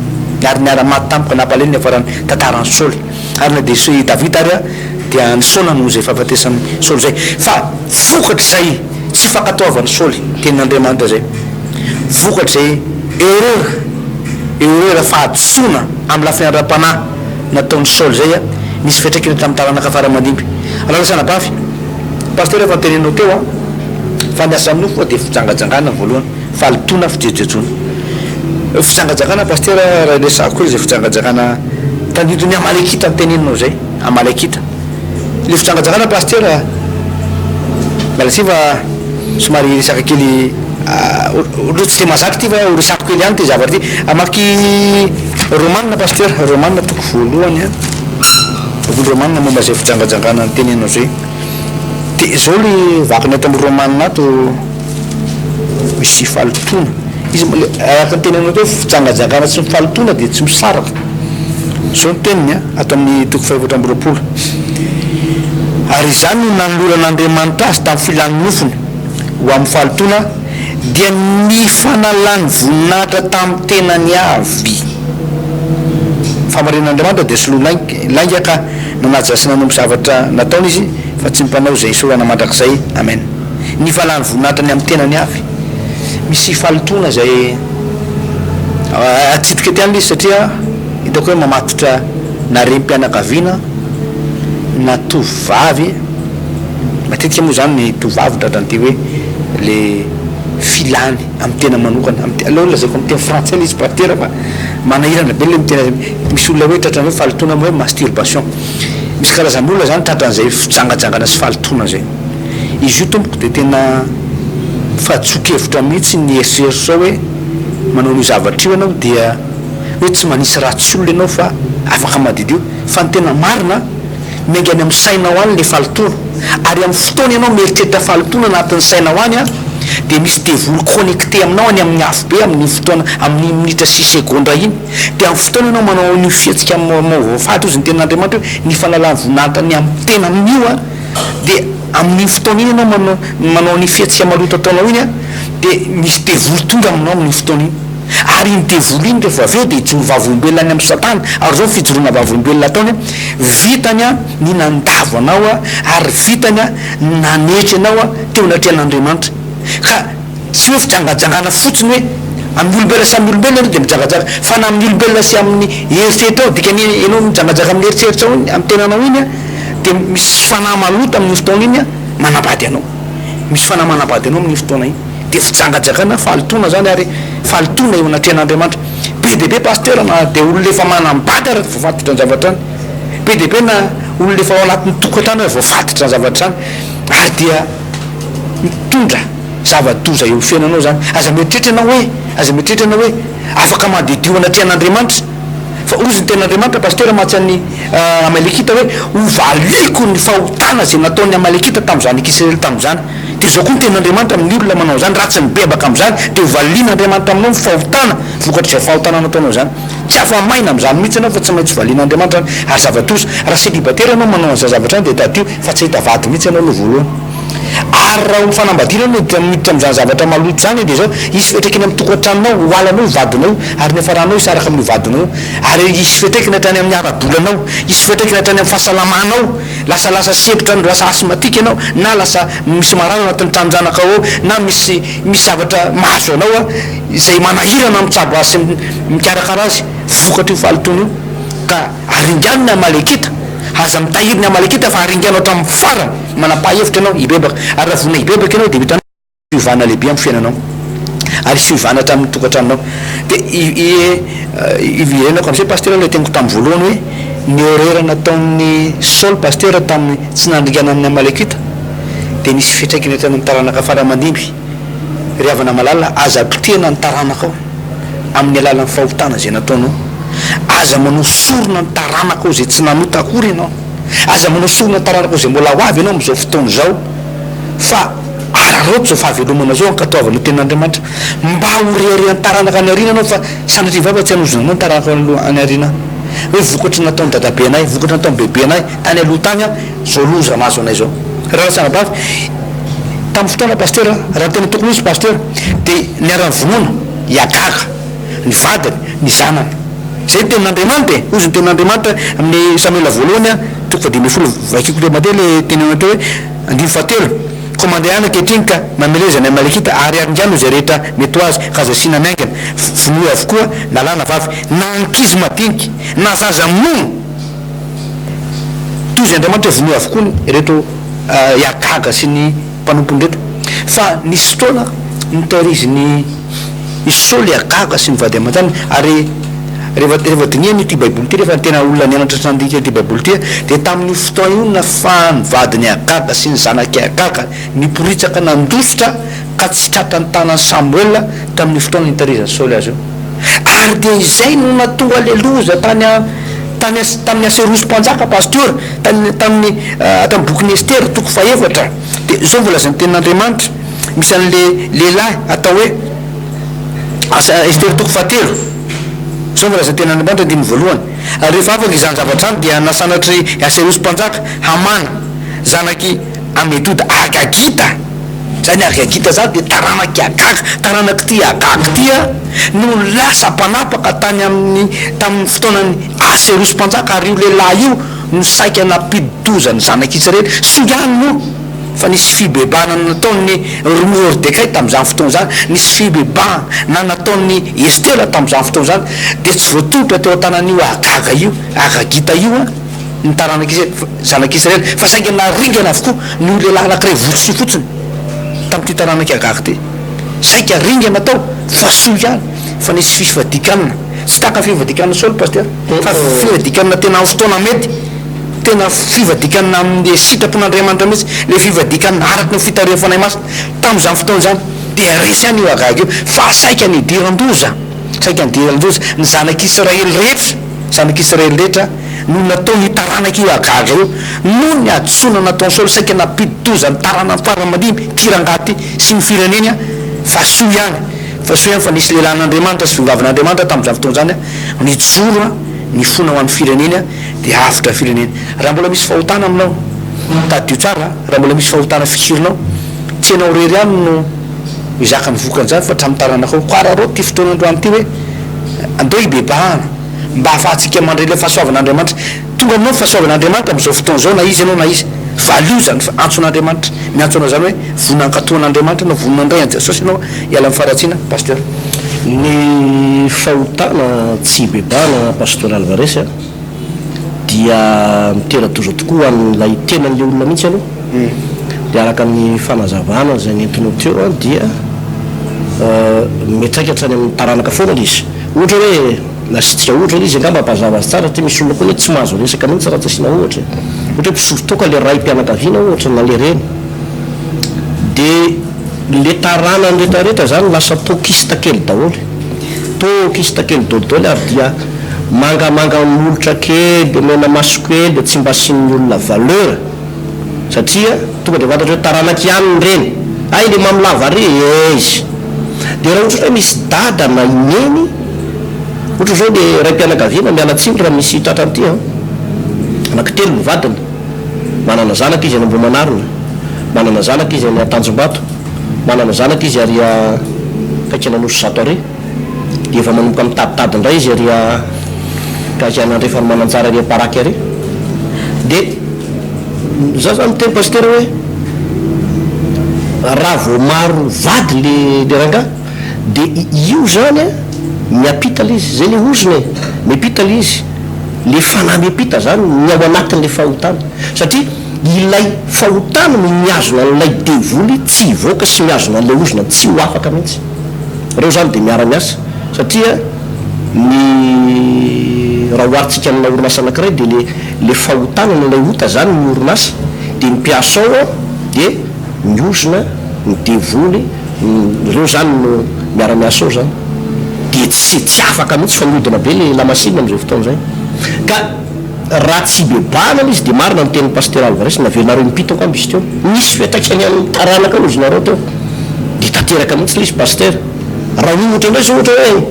ary niara-maty tampoka nampalahelo ny niafaran'ny tantaran'i Saoly. Ary na dia i Davida ary dia nisaona noho izay fahafatesan'i Saoly izay. Fa vokatr'izay tsy fankatoavan'i Saoly tenin'Andriamanitra izay, vokatr'izay erreur, erreur, fahadisoana amin'ny lafiny ara-panahy nataon'i Saoly izay, nisy fiantraikany tamin'ny taranaka fara aman-dimby. Rahalahy sy anabavy, Pasteur efa noteneninao teo fa ny asan'ny nofo dia fijangajangana voalohany. Fahalotoana fijejojejoana. Fijangajangana Pasitera raha resahako hoe izay fijangajangana tandindon'ny Amalekita no teneninao izay, Amalekita. Ilay fijangajangana Pasitera, miala tsiny fa somary resaka kely ohatran'ny tsy dia mahazatra ity fa ho resahako kely ihany ity zavatra ity. Hamaky Romana Pasitera, Romana toko voalohany an, bokin'ny Romana momba izay fijangajangana noteneninao izay. Dia izao ilay vakiny ato amin'ny Romana ato. Misy fahalotoana. Izy mbola, araka ny teneninao teo, fijangajangana sy ny fahalotoana dia tsy misaraka. Izao ny teniny an, ato amin'ny toko fahefatra amby 20. Ary izany no nanoloran'Andriamanitra azy tamin'ny filan'ny nofony ho amin'ny fahalotoana, dia nifanalany voninahitra tamin'ny tenany avy. Fahamarinan'Andriamanitra dia soloa lainga ka nanaja sy nanompo zavatra nataony izy fa tsy mpanao izay isaorana mandrakizay. Amen. Ny valany voninahitra ny amin'ny tenany avy. Misy fahalotoana izay atsidika aty aminy izy satria hitako hoe mamatotra na renim-pianakaviana na tovovavy, matetika moa izany ny tovovavy no tratran'ity hoe le filany amin'ny tena manokana, aleo lazaiko amin'ny teny frantsay ilay izy pasitera fa manahirana be ilay miteny azy, misy olona hoe tratran'ny hoe fahalotoana hoe masturbation, misy karazan'olona izany tratran'izay fijangajangana sy fahalotoana izay. Izy io tompoko dia tena fahadisoan-kevitra mihitsy ny eritreritrao hoe manao an'io zavatra io ianao dia hoe tsy manisy ratsy olona ianao fa afaka madiodio fa ny tena marina miainga any amin'ny sainao any ilay fahalotoana ary amin'ny fotoana ianao mieritreritra fahalotoana anatin'ny sainao any an dia misy devoly connecté aminao any amin'ny afobe amin'iny fotoana amin'iny minitra sy segondra iny dia amin'ny fotoana ianao manao an'io fihetsika mamoafady hozy ny tenin'Andriamanitra hoe ny fanalany voninahitra ny amin'ny tena amin'io an. Dia amin'iny fotoana iny ianao manao manao ny fihetsika maloto ataonao iny an, dia misy devoly tonga aminao amin'iny fotoana iny. Ary iny devoly iny rehefa avy eo dia hijoro vavolombelona any amin'i Satana. Ary izao ny fijoroana vavolombelona ataony an, vitany an ny nandavo anao an, ary vitany an ny nanetry anao an teo anatrehan'Andriamanitra. Ka tsy hoe fijangajangana fotsiny hoe amin'ny olombelona sy amin'ny olombelona ianao dia mijangajanga, fa na amin'ny olombelona sy amin'ny eritreritrao, dikany ianao mijangajanga amin'ny eritreritrao iny, amin'ny tenanao iny an, dia misy fanahy maloto amin'io fotoana iny an, manambady anao. Misy fanahy manambady anao amin'io fotoana iny. Dia fijangajangana, fahalotoana izany ary fahalotoana eo anatrehan'Andriamanitra. Be dia be Pasteur na dia olona efa manambady ary voafatotra ny zavatra any. Be dia be na olona efa ao anatin'ny tokantrano ary voafatotra ny zavatra any. Ary dia mitondra zava-doza eo amin'ny fiainanao izany. Aza mieritreritra ianao hoe, aza mieritreritra ianao hoe afaka madiodio anatrehan'Andriamanitra. Fa hozy ny tenin'Andriamanitra, Pasitera mantsy an'ny Amalekita hoe, Hovaliako ny fahotana izay nataon'ny Amalekita tamin'ny zanak'Isiraely tamin'izany. Dia izao koa ny tenin'Andriamanitra amin'ny olona manao izany, raha tsy mibebaka amin'izany, dia hovalian'Andriamanitra aminao ny fahotana vokatr'izay fahotana nataonao izany. Tsy afa-maina amin'izany mihitsy ianao fa tsy maintsy valian'Andriamanitra izany. Ary zava-doza, raha selibatera ianao manao an'izany zavatra izany dia tadidio fa tsy hahita vady mihitsy ianao aloha voalohany. Ary raha ao amin'ny fanambadiana ianao dia miditra amin'izany zavatra maloto izany dia izao, hisy fiantraikany amin'ny tokantranonao, ho halanao io vadinao io, ary ny hafaranao hisaraka amin'io vadinao io. Ary hisy fiantraikany hatrany amin'ny ara-bolanao, hisy fiantraikany hatrany amin'ny fahasalamanao, lasa lasa sempotra, lasa asthmatique ianao, na lasa misy marary ao anatin'ny tranon-janakao ao, na misy misy zavatra mahazo anao izay manahirana mitsabo azy sy mikarakara azy vokatr'io fahalotoana io. Ka aringano ny Amalekita, aza mitahiry ny Amalekita fa aringano hatramin'ny farany. Manapaha hevitra ianao hibebaka, ary raha vonona hibebaka ianao dia ho hitanao fiovana lehibe amin'ny fiainanao, ary hisy fiovana hatramin'ny tokantranonao. Dia iverenako amin'izay Pasitera ilay teniko tamin'ny voalohany hoe ny erreur nataon'i Saoly Pasitera tamin'ny tsy nandringanany ny Amalekita dia nisy fiantraikany hatrany amin'ny taranaka fara aman-dimby. Ry havana malala, aza potehina ny taranakao amin'ny alalan'ny fahotana izay nataonao. Aza manao sorona ny taranakao izay tsy nanota akory ianao. Aza manao sorona taranakao izay mbola ho avy ianao amin'izao fotoana izao, fa araraoty izao fahavelomana izao ankatoavana ny tenin'Andriamanitra. Mba ho reharehan'ny taranaka any aoriana ianao fa sanatria vava tsy hanozona anao ny taranakao any aoriana hoe vokatry ny nataon'i dadabenay, vokatry ny nataon'i bebenay tany aloha tany an, izao loza mahazo anay izao. Rahalahy sy anabavy, tamin'ny fotoana Pasitera, raha ny tena tokony ho izy Pasitera, dia niara-nivonoana i Agara, ny vadiny, ny zanany. Izay ny tenin'Andriamanitra e! Hozy ny tenin'Andriamanitra amin'ny Samoela voalohany a, toko fahadimy ambin'ny folo, vakiko indray mandeha ilay teny anao teo hoe, andininy fahatelo, Koa mandehana ankehitriny ka mameleza ny Amalekita ary aringano izay rehetra mety ho azy, ka aza asiana miaingana, vonoy avokoa na lahy na vavy, na ankizy madinika, na zaza minono. Toy izay Andriamanitra hoe vonoy avokoa ireto i Agaga sy ny mpanompony ireto. Fa nisy fotoana notairiziny I Saoly Agaga sy ny vady aman-janany, ary rehefa rehefa dinihana ity Baiboly ity, rehefa tena olona nianatra sy nandinika ity Baiboly ity, dia tamin'io fotoana io no nafahan'ny vadin'i Agaga sy ny zanak'i Agaga niporitsaka nandositra ka tsy tratran'ny tanan'i Samoela tamin'io fotoana nitarizan'i Saoly azy io. Ary dia izay no nahatonga ilay loza tany tany tamin'i Aserosy mpanjaka, Pasteur, tany tamin'ny tamin'ny bokin'i Estera, toko fahefatra. Dia izao no voalazan'ny tenin'Andriamanitra. Misy an'le lehilahy atao hoe Asa Estera toko fahatelo. Izao no voalazan'ny tenin'Andriamanitra andininy voalohany, Ary rehefa afaka izany zavatra izany dia nasanatr'i Aserosy mpanjaka, Hamana, zanak'i Amedoda, Agagita, izany Agagita izany dia taranak'i Agaga, taranak'ity Agaga ity no lasa mpanapaka tany amin'ny tamin'ny fotoanan'i Aserosy mpanjaka, ary io lehilahy io no saika nampidi-doza ny zanak'Israely. Soa ihany moa fa nisy fibebahana nataon'i Mordekay tamin'izany fotoana izany, nisy fibebahana nataon'i Estera tamin'izany fotoana izany, dia tsy voatolotra teo an-tanan'io Agaga io, Agagita io, ny taranak'i zanak'Israely, fa saingy naringana avokoa noho lehilahy anankiray votsotra fotsiny tamin'ity taranak'i Agaga ity. Saika ringana tao, fa soa ihany fa nisy fifadikanana. Tsy tahaka ny fifadikanan'i Saoly, Pasitera, fa fifadikanana tena amin'ny fotoana mety. Tena fivadikana amin'ny sitrapon'Andriamanitra mihitsy ilay fivadikana araka ny fitarihan'ny Fanahy Masina. Tamin'izany fotoana izany dia resy ihany io Agaga io fa saika nidiran-doza, saika nidiran-doza ny zanak'Israely rehetra, zanak'Israely rehetra no nataon'io taranaka io Agaga io noho ny hadisoana nataon'i Saoly, saika nampidi-doza ny taranany fara aman-dimby ity rangahy ity sy ny fireneny fa soa ihany, fa soa ihany fa nisy lehilahin'Andriamanitra sy vehivavin'Andriamanitra tamin'izany fotoana izany nijoro nifona ho an'ny fireneny. dia avotra firenena. Raha mbola misy fahotana aminao, Tadidio tsara raha mbola misy fahotana fikirinao, tsy ianao irery ihany no hizaka ny vokan'izany fa hatramin'ny taranakao. Koa araraoty ity fotoana androany ity hoe andao hibebahana mba hahafahantsika mandray ilay fahasoavan'Andriamanitra. Tonga aminao ny fahasoavan'Andriamanitra amin'izao fotoana izao na iza ianao na iza. Valio izany antson'Andriamanitra. Miantso anao izany hoe vonona hankatò an'Andriamanitra ianao, vonona handray an'i Jesosy ianao hiala amin'ny faharatsiana. Pasteur. Ny fahotana tsy hibebahana Pasteur Alvarez a, dia mitera-doza tokoa ho an'ilay tenan'ilay olona mihitsy aloha. Dia araka ny fanazavana izay nentinao teo an, dia miantraika hatrany amin'ny taranaka foana ilay izy. Ohatra hoe, nasiantsika ohatra ilay izy angamba hampazava azy tsara satria misy olona koa anie tsy mahazo resaka mihitsy raha tsy asiana ohatra e. Ohatra hoe mpisotro toaka ilay raim-pianakaviana ohatra na ilay reny. Dia le taranany retraretra zany lasa tokista kely daholo, tokista kely dolidoly ary dia mangamanga molotra kely de mena maso kely de tsy mba asian'ny olona valeur satria tonga de fantatra hoe taranak'i anona ireny, hay le mamo lava re eiz! De raha ohatra hoe misy dada na i neny ohatra zao le raim-pianakaviana miala tsiny raha misy tratran'ity an, anaky telo ny vadiny. Manana zanaka izy any Ambohimanarina, manana zanaka izy any Tanjombato, manana zanaka izy ary akaiky an'Anosizato ary, dia efa manomboka mitaditady indray izy ary akaiky an'Andrefan'i Mananjary ary Paraky ary. Dia za zany miteny Pasitera hoe raha vao maro vady le le rangahy dia io zany an miampita le izy, zay le ozona e, miampita le izy. Le fanahy miampita zany ny ao anatin'le fahotana satria ilay fahotana no mihazona an'ilay devoly tsy hivoaka sy mihazona an'ilay ozona tsy ho afaka mihitsy. Reo zany dia miara miasa satria ny raha oharintsika amina orinasa anakiray dia le le fahotana na ilay ota zany ny orinasa dia ny mpiasa ao dia ny ozona, ny devoly, Ireo zany no miara miasa ao zany dia tsy tsy afaka mihitsy fa mihodina be le lamasinina amizay fotoana zay ka raha tsy hibebahana le izy dia marina ny tenin'i Pasitera Alvarez navelinareo impito angamba izy teo nisy fiantraikany amin'ny taranaka ozy nareo teo dia tanteraka mihitsy le izy Pasitera raha ohatra indray zao ohatra hoe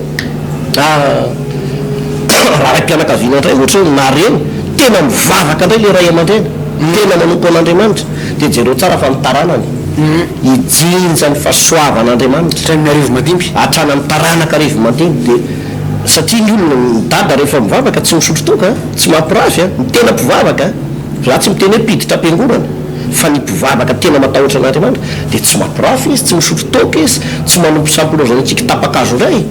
raha raim-pianakaviana indray ohatra hoe na reny tena mivavaka indray le ray aman-dreny tena manompo an'Andriamanitra dia jereo tsara fa ny taranany hijinja ny fahasoavan'Andriamanitra. Hatramin'ny arivo mandimby. Hatrany amin'ny taranaka arivo mandimby dia satria ny olona, ny dada rehefa mivavaka tsy misotro toaka, tsy mampirafy an, ny tena mpivavaka, za tsy miteny hoe mpiditra am-piangonana, fa ny mpivavaka tena matahotra an'Andriamanitra dia tsy mampirafy izy, tsy misotro toaka izy, tsy manompo sampy lozan'ny tsiky tapa-kazo indray.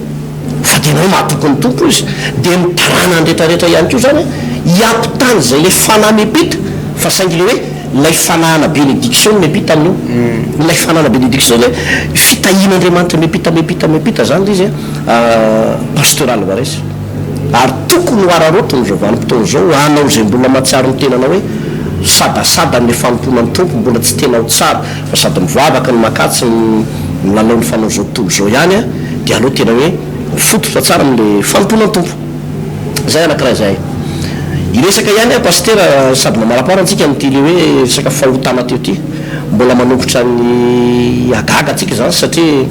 Fa tena hoe mahatoky ny Tompo izy, dia ny taranany retraretra ihany koa izany hiampitany izay ilay fanahy miampita, fa saingy ilay hoe ilay fanahana bénédiction no miampita amin'io, ilay fanahana bénédiction izany hoe fitahian'Andriamanitra miampita miampita miampita izany ilay izy an, Pasteur Alvarez. Ary tokony ho araraotiny izao vanim-potoana izao ho anao izay mbola mahatsiaro ny tenanao hoe sadasada amin'ilay fanompoana ny Tompo, mbola tsy tena ho tsara fa sady mivavaka no makatsy ny milalao ny fanao izao tontolo izao ihany an, dia aleo tena hoe mifototra tsara amin'ilay fanompoana ny Tompo. Izay anankiray izay. Hiresaka ihany aho Pasitera sady mamarapara antsika amin'ity ilay hoe resaka fahotana teo ity. Mbola manombotra ny hagaga antsika izany satria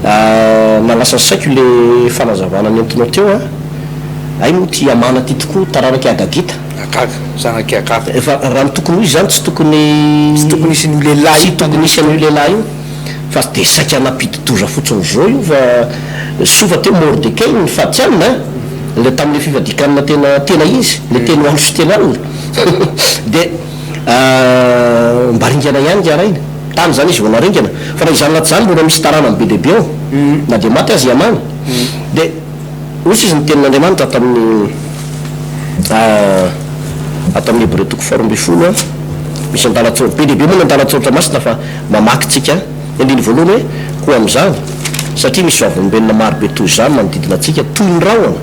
nahalasa ny saiko ilay fanazavana nentinao teo an. Hay moa ity Hamana ity tokoa taranak'i Agagita. Agaga, zanak'i Agaga. Efa raha ny tokony ho izy izany tsy tokony. Tsy tokony hisy an'io lehilahy io. Tsy tokony hisy an'io lehilahy io. Fa dia saika nampidi-doza fotsiny izao io fa soa fa teo Mordekay ny fatianina an! Ilay tamin'ilay fivadian-kanina tena tena izy, ilay telo andro sy telo alina. Dia mba ringana ihany ingahy rainy. Tany izany izy vao naringana. Fa na izany na tsy izany mbola misy taranany be dia be ao. Na dia maty aza i Hamana. Dia hoy izy ny tenin'Andriamanitra ato amin'ny ato amin'ny Hebreo toko faharoambinifolo an, misy andalan-tsoratra, be dia be moa ny andalan-tsoratra masina fa Mamaky tsika ny andininy voalohany hoe, Koa amin'izany, satria misy vavolombelona maro be toy izany manodidina antsika, toy ny rahona,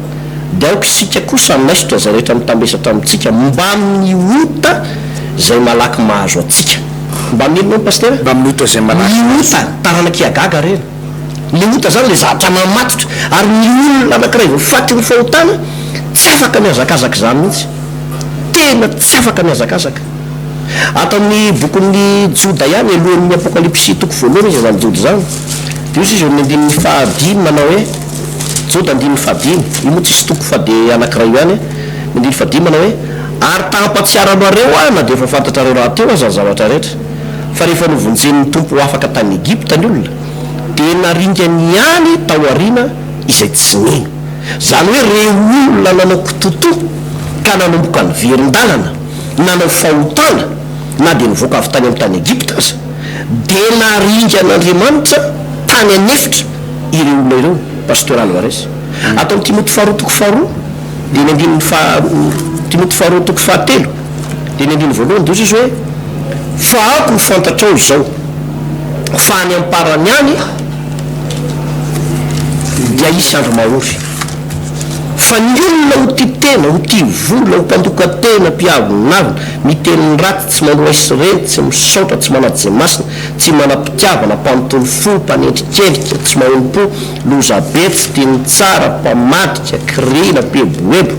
dia aoka isika kosa hanaisotra izay rehetra mitambesatra amintsika mbamin'ny ota izay malaky mahazo antsika. Mbamin'ny inona hono Pasitera? Mbamin'ny ota izay malaky Ny mahazo. ota, taranak'i Agaga ireny. Ny ota izany ilay zavatra mamatotra, ary ny olona anankiray voafatry ny fahotana tsy afaka mihazakazaka izany mihitsy. Tena tsy afaka mihazakazaka. Ato amin'ny bokin'ny Joda ihany, alohan'ny Apokalypsy toko voalohany izy izany Joda izany, dia hoy izy eo amin'ny andininy fahadimy manao hoe, Joda andininy fahadimy, io moa tsisy toko fa dia anankiray io ihany, ny andininy fahadimy manao hoe, Ary ta-hampahatsiaro anareo aho, na dia efa fantatrareo rahateo aza ny zavatra rehetra, fa rehefa novonjen'ny Tompo ho afaka tany Egypta ny olona, dia naringany ihany tao aoriana izay tsy nino. Izany hoe ireo olona nanao kitotoa ka nanomboka niverin-dalana, nanao fahotana, na dia nivoaka avy tany amin'ny tany Egypta aza, dia naringan'Andriamanitra tany an'efitra ireo olona ireo. Pasteur Alvarez. Ato amin'ny Timoty faharoa toko faharoa dia ny andininy faha Timoty faharoa toko fahatelo dia ny andininy voalohany dia hoy izy hoe, Fa aoka ho fantatrao izao, fa any am-parany any dia hisy andro mahory. Fa ny olona ho tia tena, ho tia vola, ho mpandoka tena, mpiavonavona, miteny ratsy, tsy manohay sy reny, tsy misaotra, tsy manaja masina, tsy manam-pitiavana, mpanontolo fo, mpanendrikendrika, tsy mahonom-po, lozabe, tsy tia ny tsara, mpamadika, kirina, mpieboebo,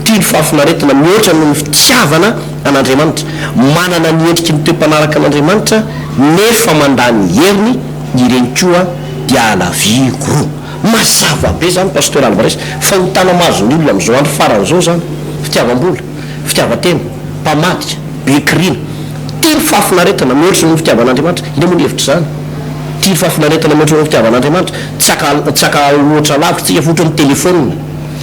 tia ny fahafinaretana mihoatra noho ny fitiavana an'Andriamanitra, manana ny endriky ny toe-panaraka an'Andriamanitra nefa mandà ny heriny, ireny koa dia alaviro. Mazava be izany Pasteur Alvarez, fahotana mahazo ny olona amin'izao andro farany izao izany, fitiavam-bola, fitiavan-tena, mpamadika, be kirina, tia ny fahafinaretana mihoatra noho ny fitiavan'Andriamanitra, inona moa ny hevitr'izany? Tia ny fahafinaretana mihoatra noho ny fitiavan'Andriamanitra, tsy haka tsy haka ohatra lavitra tsika fa ohatra ny telephone,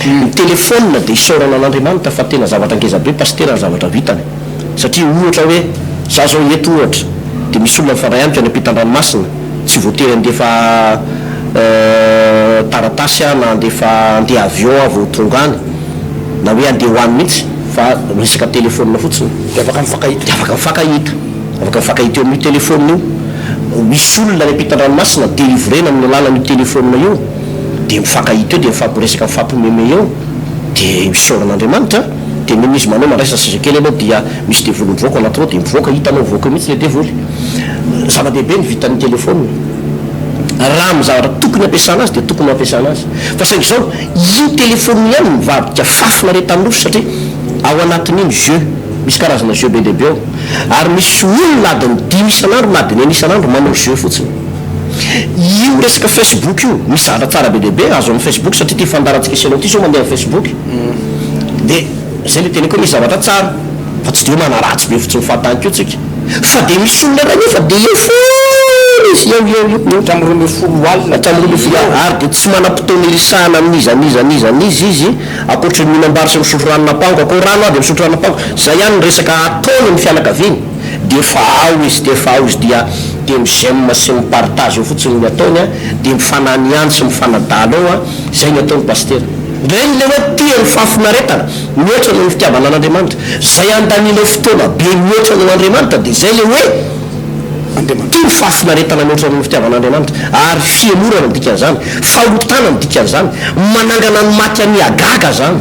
ny telephone dia isaorana an'Andriamanitra fa tena zavatra ngeza be Pasitera ny zavatra vitany, satria ohatra hoe za zao eto ohatra dia misy olona mifandray amiko any ampitan-dranomasina, tsy voatery handefa taratasy aho na handefa handeha avion aho vao ho tonga any na hoe handeha ho any mihitsy fa resaka telephone fotsiny Dia afaka mifankahita. Dia afaka mifankahita. Afaka mifankahita eo amin'io telephone io. Misy olona any ampitan-dranomasina delivrena amin'ny alalan'io telephone io dia mifankahita eo dia mifampiresaka mifampimeme eo dia isaorana Andriamanitra. Dia n'inona izy manao mandraisa seza kely ianao dia misy devoly mivoaka ao anatinao dia mivoaka hitanao mivoaka eo mihitsy ilay devoly. Zava-dehibe ny vitan'ny telephone. Raha amin'ny zavatra tokony hampiasana azy dia tokony ho ampiasana azy. Fa saingy izao, io telephone io ihany no mivadika fahafinaretan'ny nofo satria ao anatin'iny jeu, misy karazana jeu be dia be ao. Ary misy olona adiny dimy isan'andro na adiny enina isan'andro manao jeu fotsiny. Io resaka Facebook io, misy zavatra tsara be dia be azo amin'ny Facebook satria ity fandaharantsika sy ianao ity izao mandeha amin'ny Facebook. Dia izay ilay teneniko hoe misy zavatra tsara fa tsy dia hoe manaratsy be fotsiny fahatany koa tsika. Fa dia misy olona iray nefa dia eo foana izy, eo, eo, eo, eo. Hatramin'ny 12 alina. Hatramin'ny 12 alina. Ary dia tsy manam-potoana iresahana amin'iza n'iza n'iza n'iza izy, ankoatry ny mihinam-bary sy misotro ranon'ampango. Akoho rano aho dia misotro ranon'ampango. Izay ihany ny resaka ataony amin'ny fianakaviany. Dia efa ao izy, dia efa ao izy, dia dia mi-j'aime sy mi-partage eo fotsiny ny ataony an, dia mifananihany sy mifanadala eo an, izay ny ataony Pasitera. Ireny ilay hoe tia ny fahafinaretana mihoatra noho ny fitiavana an'Andriamanitra. Izay andanianao fotoana be mihoatra noho Andriamanitra dia izay ilay hoe tia ny fahafinaretana mihoatra noho ny fitiavana an'Andriamanitra. Ary fihemorana ny dikan'izany, fahotana ny dikan'izany, manangana ny maty an'i Agaga izany.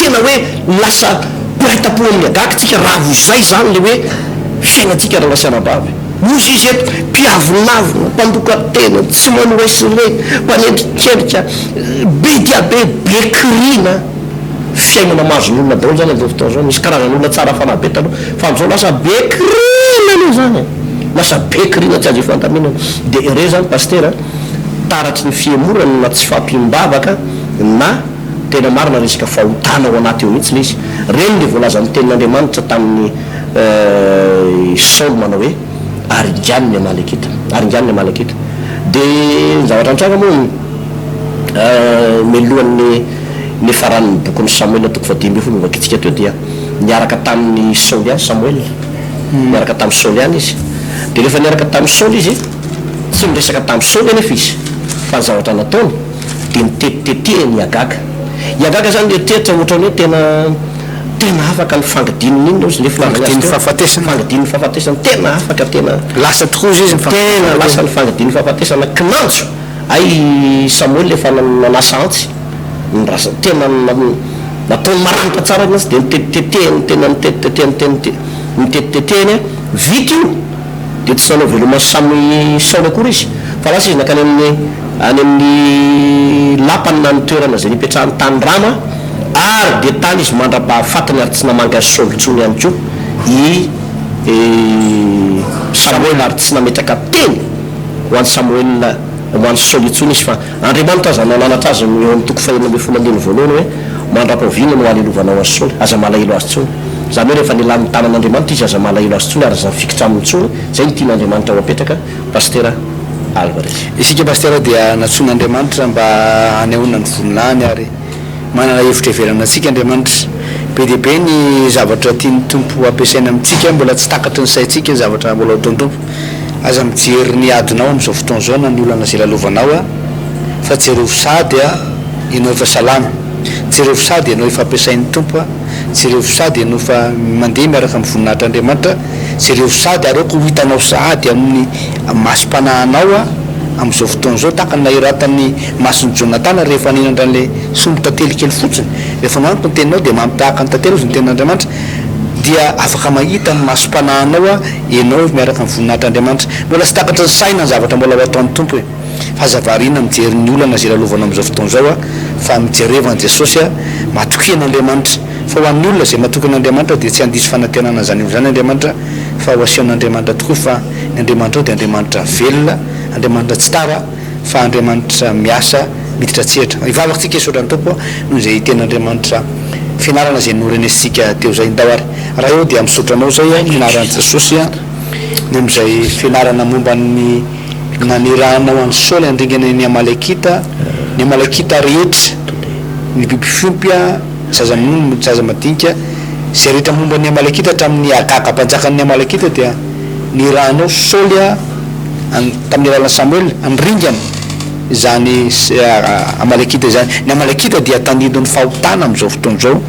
Tena hoe lasa mpiray tampo amin'i Agaga tsika raha vao izay izany ilay hoe fiainantsika rahalahy sy anabavy. Hozy izy eto, mpiavonavona, mpandoka tena, tsy manohay sy re, mpanendrikendrika, be dia be, be kirina. Fiainana mahazo ny olona daholo izany amin'izao fotoana izao. Nisy karazan'olona tsara fanahy be taloha, fa amin'izao lasa be kirina aloha izany e! Lasa be kirina tsy azo ifandaminana. Dia ireo izany Pasitera, taratry ny fihemorana na tsy fahampiam-bavaka na tena marina resaka fahotana ao anaty ao mihitsy ilay izy. Ireny ilay voalazan'ny tenin'Andriamanitra tamin'ny Saoly manao hoe, Aringano ny Amalekita. Aringano ny Amalekita. Dia ny zavatra nitranga moa, mialohan'ny niafaran'ny bokin'i Samoela toko fahadimy ambin'ny folo novakintsika teo dia niaraka tamin'i Saoly ihany Samoela. Niaraka tamin'i Saoly ihany izy. Dia rehefa niaraka tamin'i Saoly izy, tsy niresaka tamin'i Saoly anefa izy, fa ny zavatra nataony dia nitetitetehiny i Agaga. I Agaga izany nieritreritra ohatran'ny hoe tena tena afaka ny fangidian'ny inona ozy nefa Fangidian'ny fahafatesana. Fangidian'ny fahafatesana, tena afaka, tena. Lasa tokoa ozy izy ny fangidian'ny Tena lasa ny fangidian'ny fahafatesana, kinanjo hay i Samoela efa nanasa antsy ny razana, tena nataony maranitra tsara ny antsy dia nitetitetehiny, tena nitetitetehiny, tena nitetitetehiny, vita io. Dia tsy nanao veloma samy Saoly akory izy, fa lasa izy nankany amin'ny any amin'ny lapany na ny toerana izay nipetrahany tany Rama, ary dia tany izy mandra-pahafatiny ary tsy namangy an'i Saoly intsony ihany koa i Samoela ary tsy nametraka teny ho an'i Samoela ho an'i Saoly intsony izy fa Andriamanitra aza nananatra azy eo amin'ny toko fahenina ambin'ny folo andininy voalohany hoe. Mandra-pahoviana no halelovana azy intsony? Aza malahelo azy intsony. Izany hoe rehefa nilan'ny tanan'Andriamanitra izy, aza malahelo azy intsony ary aza mifikitra aminy intsony. Izay no tian'Andriamanitra ho apetraka, Pasitera Alvarez. Isika Pasitera dia nantsoin'Andriamanitra mba hanehoana ny voninahiny ary manana hevitra heverana antsika Andriamanitra. Be dia be ny zavatra tian'ny Tompo ampiasaina amintsika, mbola tsy takatry ny saintsika ny zavatra mbola ho ataon'ny Tompo. Aza mijery ny adinao amin'izao fotoana izao na ny olana izay lalovanao fa jerevo sady ianao efa salama, jerevo sady ianao efa ampiasain'ny Tompo, jerevo sady ianao efa mandeha miaraka amin'ny voninahitr'Andriamanitra, jereo sady ary aoka ho hitanao sahady amin'ny masom-panahinao amin'izao fotoana izao tahaka ny nahiratan'ny mason'i Jonatana rehefa nihinana an'ilay sombin-tantely kely fotsiny. Rehefa nohaniko ny teninao dia mamy tahaka ny tantely hozy ny tenin'Andriamanitra. Dia afaka mahita ny masom-panahinao ianao miaraka amin'ny voninahitr'Andriamanitra. Mbola tsy takatry ny saina ny zavatra mbola ho ataon'ny Tompo e. Fa aza variana mijery ny olana izay lalovanao amin'izao fotoana izao fa mijereva an'i Jesosy, matokia an'Andriamanitra. Fa ho an'ny olona izay matoky an'Andriamanitra dia tsy handiso fanantenana an'izany olona izany Andriamanitra fa ho asehon'Andriamanitra tokoa fa ny Andriamanitrao dia Andriamanitra velona, Andriamanitra tsy tara fa Andriamanitra miasa miditra an-tsehatra. Hivavaka tsika hisaotra ny Tompo noho izay tenin'Andriamanitra fianarana izay norenesintsika teo izay. Ndao ary. Ray ô dia misaotra Anao izay amin'ny anaran'i Jesosy ny amin'izay fianarana momba ny nanirahanao an'i Saoly handringana ny Amalekita, ny Amalekita rehetra, ny biby fiompy, zaza minono, zaza madinika, izay rehetra momba ny Amalekita hatramin'ny Agaga mpanjakan'ny Amalekita dia nirahanao Saoly tamin'ny alalan'i Samoela handringana izany Amalekita izany. Ny Amalekita dia tandindon'ny fahotana amin'izao fotoana izao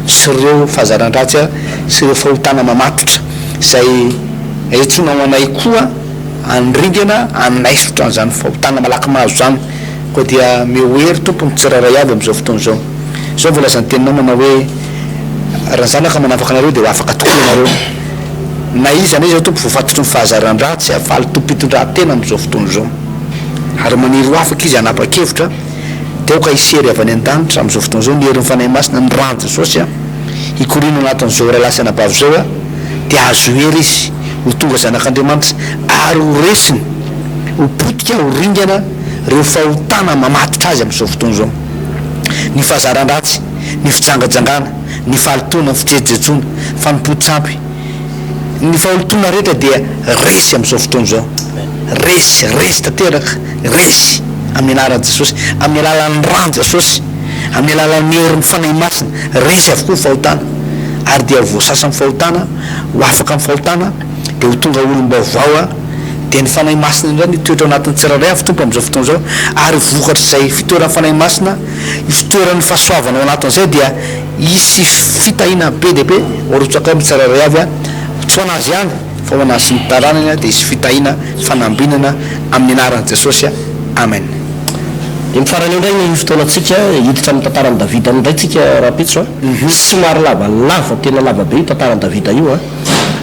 sy ireo fahazaran-dratsy sy ireo fahotana mamatotra izay entsoina ho anay koa handringana hanaisotra an'izany fahotana malaky mahazo izany. Koa dia omeo hery Tompo ny tsirairay avy amin'izao fotoana izao. Izao no voalazan'ny teninao manao hoe, Raha ny Zanaka manafaka anareo dia ho afaka tokoa ianareo. Na iza na iza Tompo voafatotry ny fahazaran-dratsy, fahalotoam-pitondrantena amin'izao fotoana izao, ary maniry ho afaka izy hanapa-kevitra, dia aoka hisy hery avy any an-danitra amin'izao fotoana izao, ny herin'ny Fanahy Masina, ny ran'i Jesosy hikoriana ao anatin'izao rahalahy sy anabavy izao, dia hahazo hery izy ho tonga zanak'Andriamanitra ary ho resiny, ho potika, ho ringana ireo fahotana mamatotra azy amin'izao fotoana izao. Ny fahazaran-dratsy, ny fijangajangana, ny fahalotoana, ny fijejojejoana, fanompoan-tsampy, ny faholotoana rehetra dia resy amin'izao fotoana izao. Resy, resy tanteraka, resy amin'ny anaran'i Jesosy, amin'ny alalan'ny ran'i Jesosy, amin'ny alalan'ny herin'ny Fanahy Masina, resy avokoa ny fahotana, ary dia ho voasasa amin'ny fahotana, ho afaka amin'ny fahotana, dia ho tonga olom-baovao, dia ny Fanahy Masina indray no hitoetra ao anatin'ny tsirairay avy Tompo amin'izao fotoana izao, ary vokatr'izay fitoeran'ny Fanahy Masina, io fitoeran'ny fahasoavana ao anatin'izay dia hisy fitahiana be dia be ho arotsaka ao amin'ny tsirairay avy, tsy ho an'azy ihany fa ho an'azy sy ny taranany, dia hisy fitahiana, fanambinana amin'ny anaran'i Jesosy, Amen. Dia mifarana eo indray ny fotoanantsika, hiditra amin'ny tantaran'i Davida indray tsika rahampitso a! Somary lavalava, tena lava be io tantaran'i Davida io a!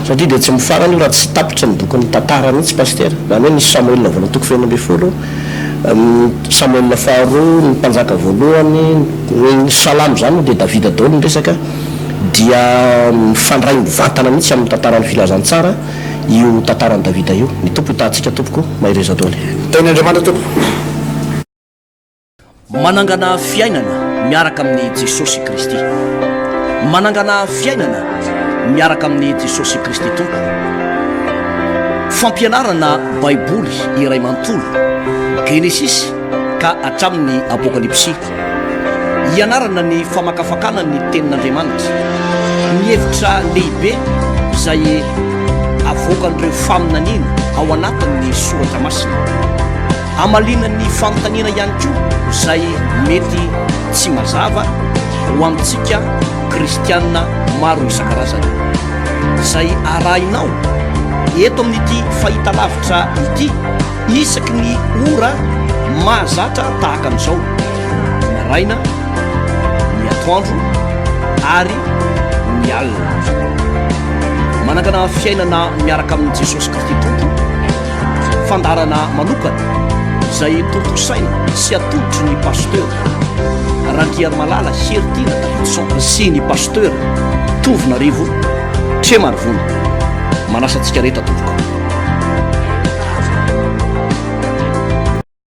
Satria dia tsy mifarana io raha tsy tapitra ny bokin'ny tantara mihitsy Pasitera. Izany hoe nisy Samoela voalohany toko fahenina ambin'ny folo, Samoela faharoa, ny mpanjaka voalohany, ny salamo izany moa dia Davida daholo ny resaka, dia mifandray mivantana mihitsy amin'ny tantaran'ny filazantsara io tantaran'i Davida io. Ny Tompo hitaha antsika tompoko, mahereza daholo. Tahin'Andriamanitra tompoko. Manangana fiainana miaraka amin'i Jesosy Kristy. Manangana fiainana miaraka amin'i Jesosy Kristy Tompo. Fampianarana Baiboly iray manontolo, Genesisy ka hatramin'ny Apokalypsy. Ianarana ny famakafakana ny Tenin'Andriamanitra, ny hevitra lehibe izay avoakan'ireo faminaniana ao anatin'ny Soratra Masina. Hamaliana ny fanontaniana ihany koa izay mety tsy mazava ho antsika kristiana maro isan-karazany. Izay arahinao eto amin'ity fahitalavitra ity isaky ny ora mahazatra tahaka an'izao, ny maraina, ny atoandro ary ny alina. Manangana fiainana miaraka amin'i Jesosy Kristy Tompo. Fandaharana manokana izay tontosaina sy atolotry ny Pasteur Randriarimalala Heritiana Davidson sy ny Pasteur Tovonarivo Tremarivony. Manasa antsika rehetra tompoko.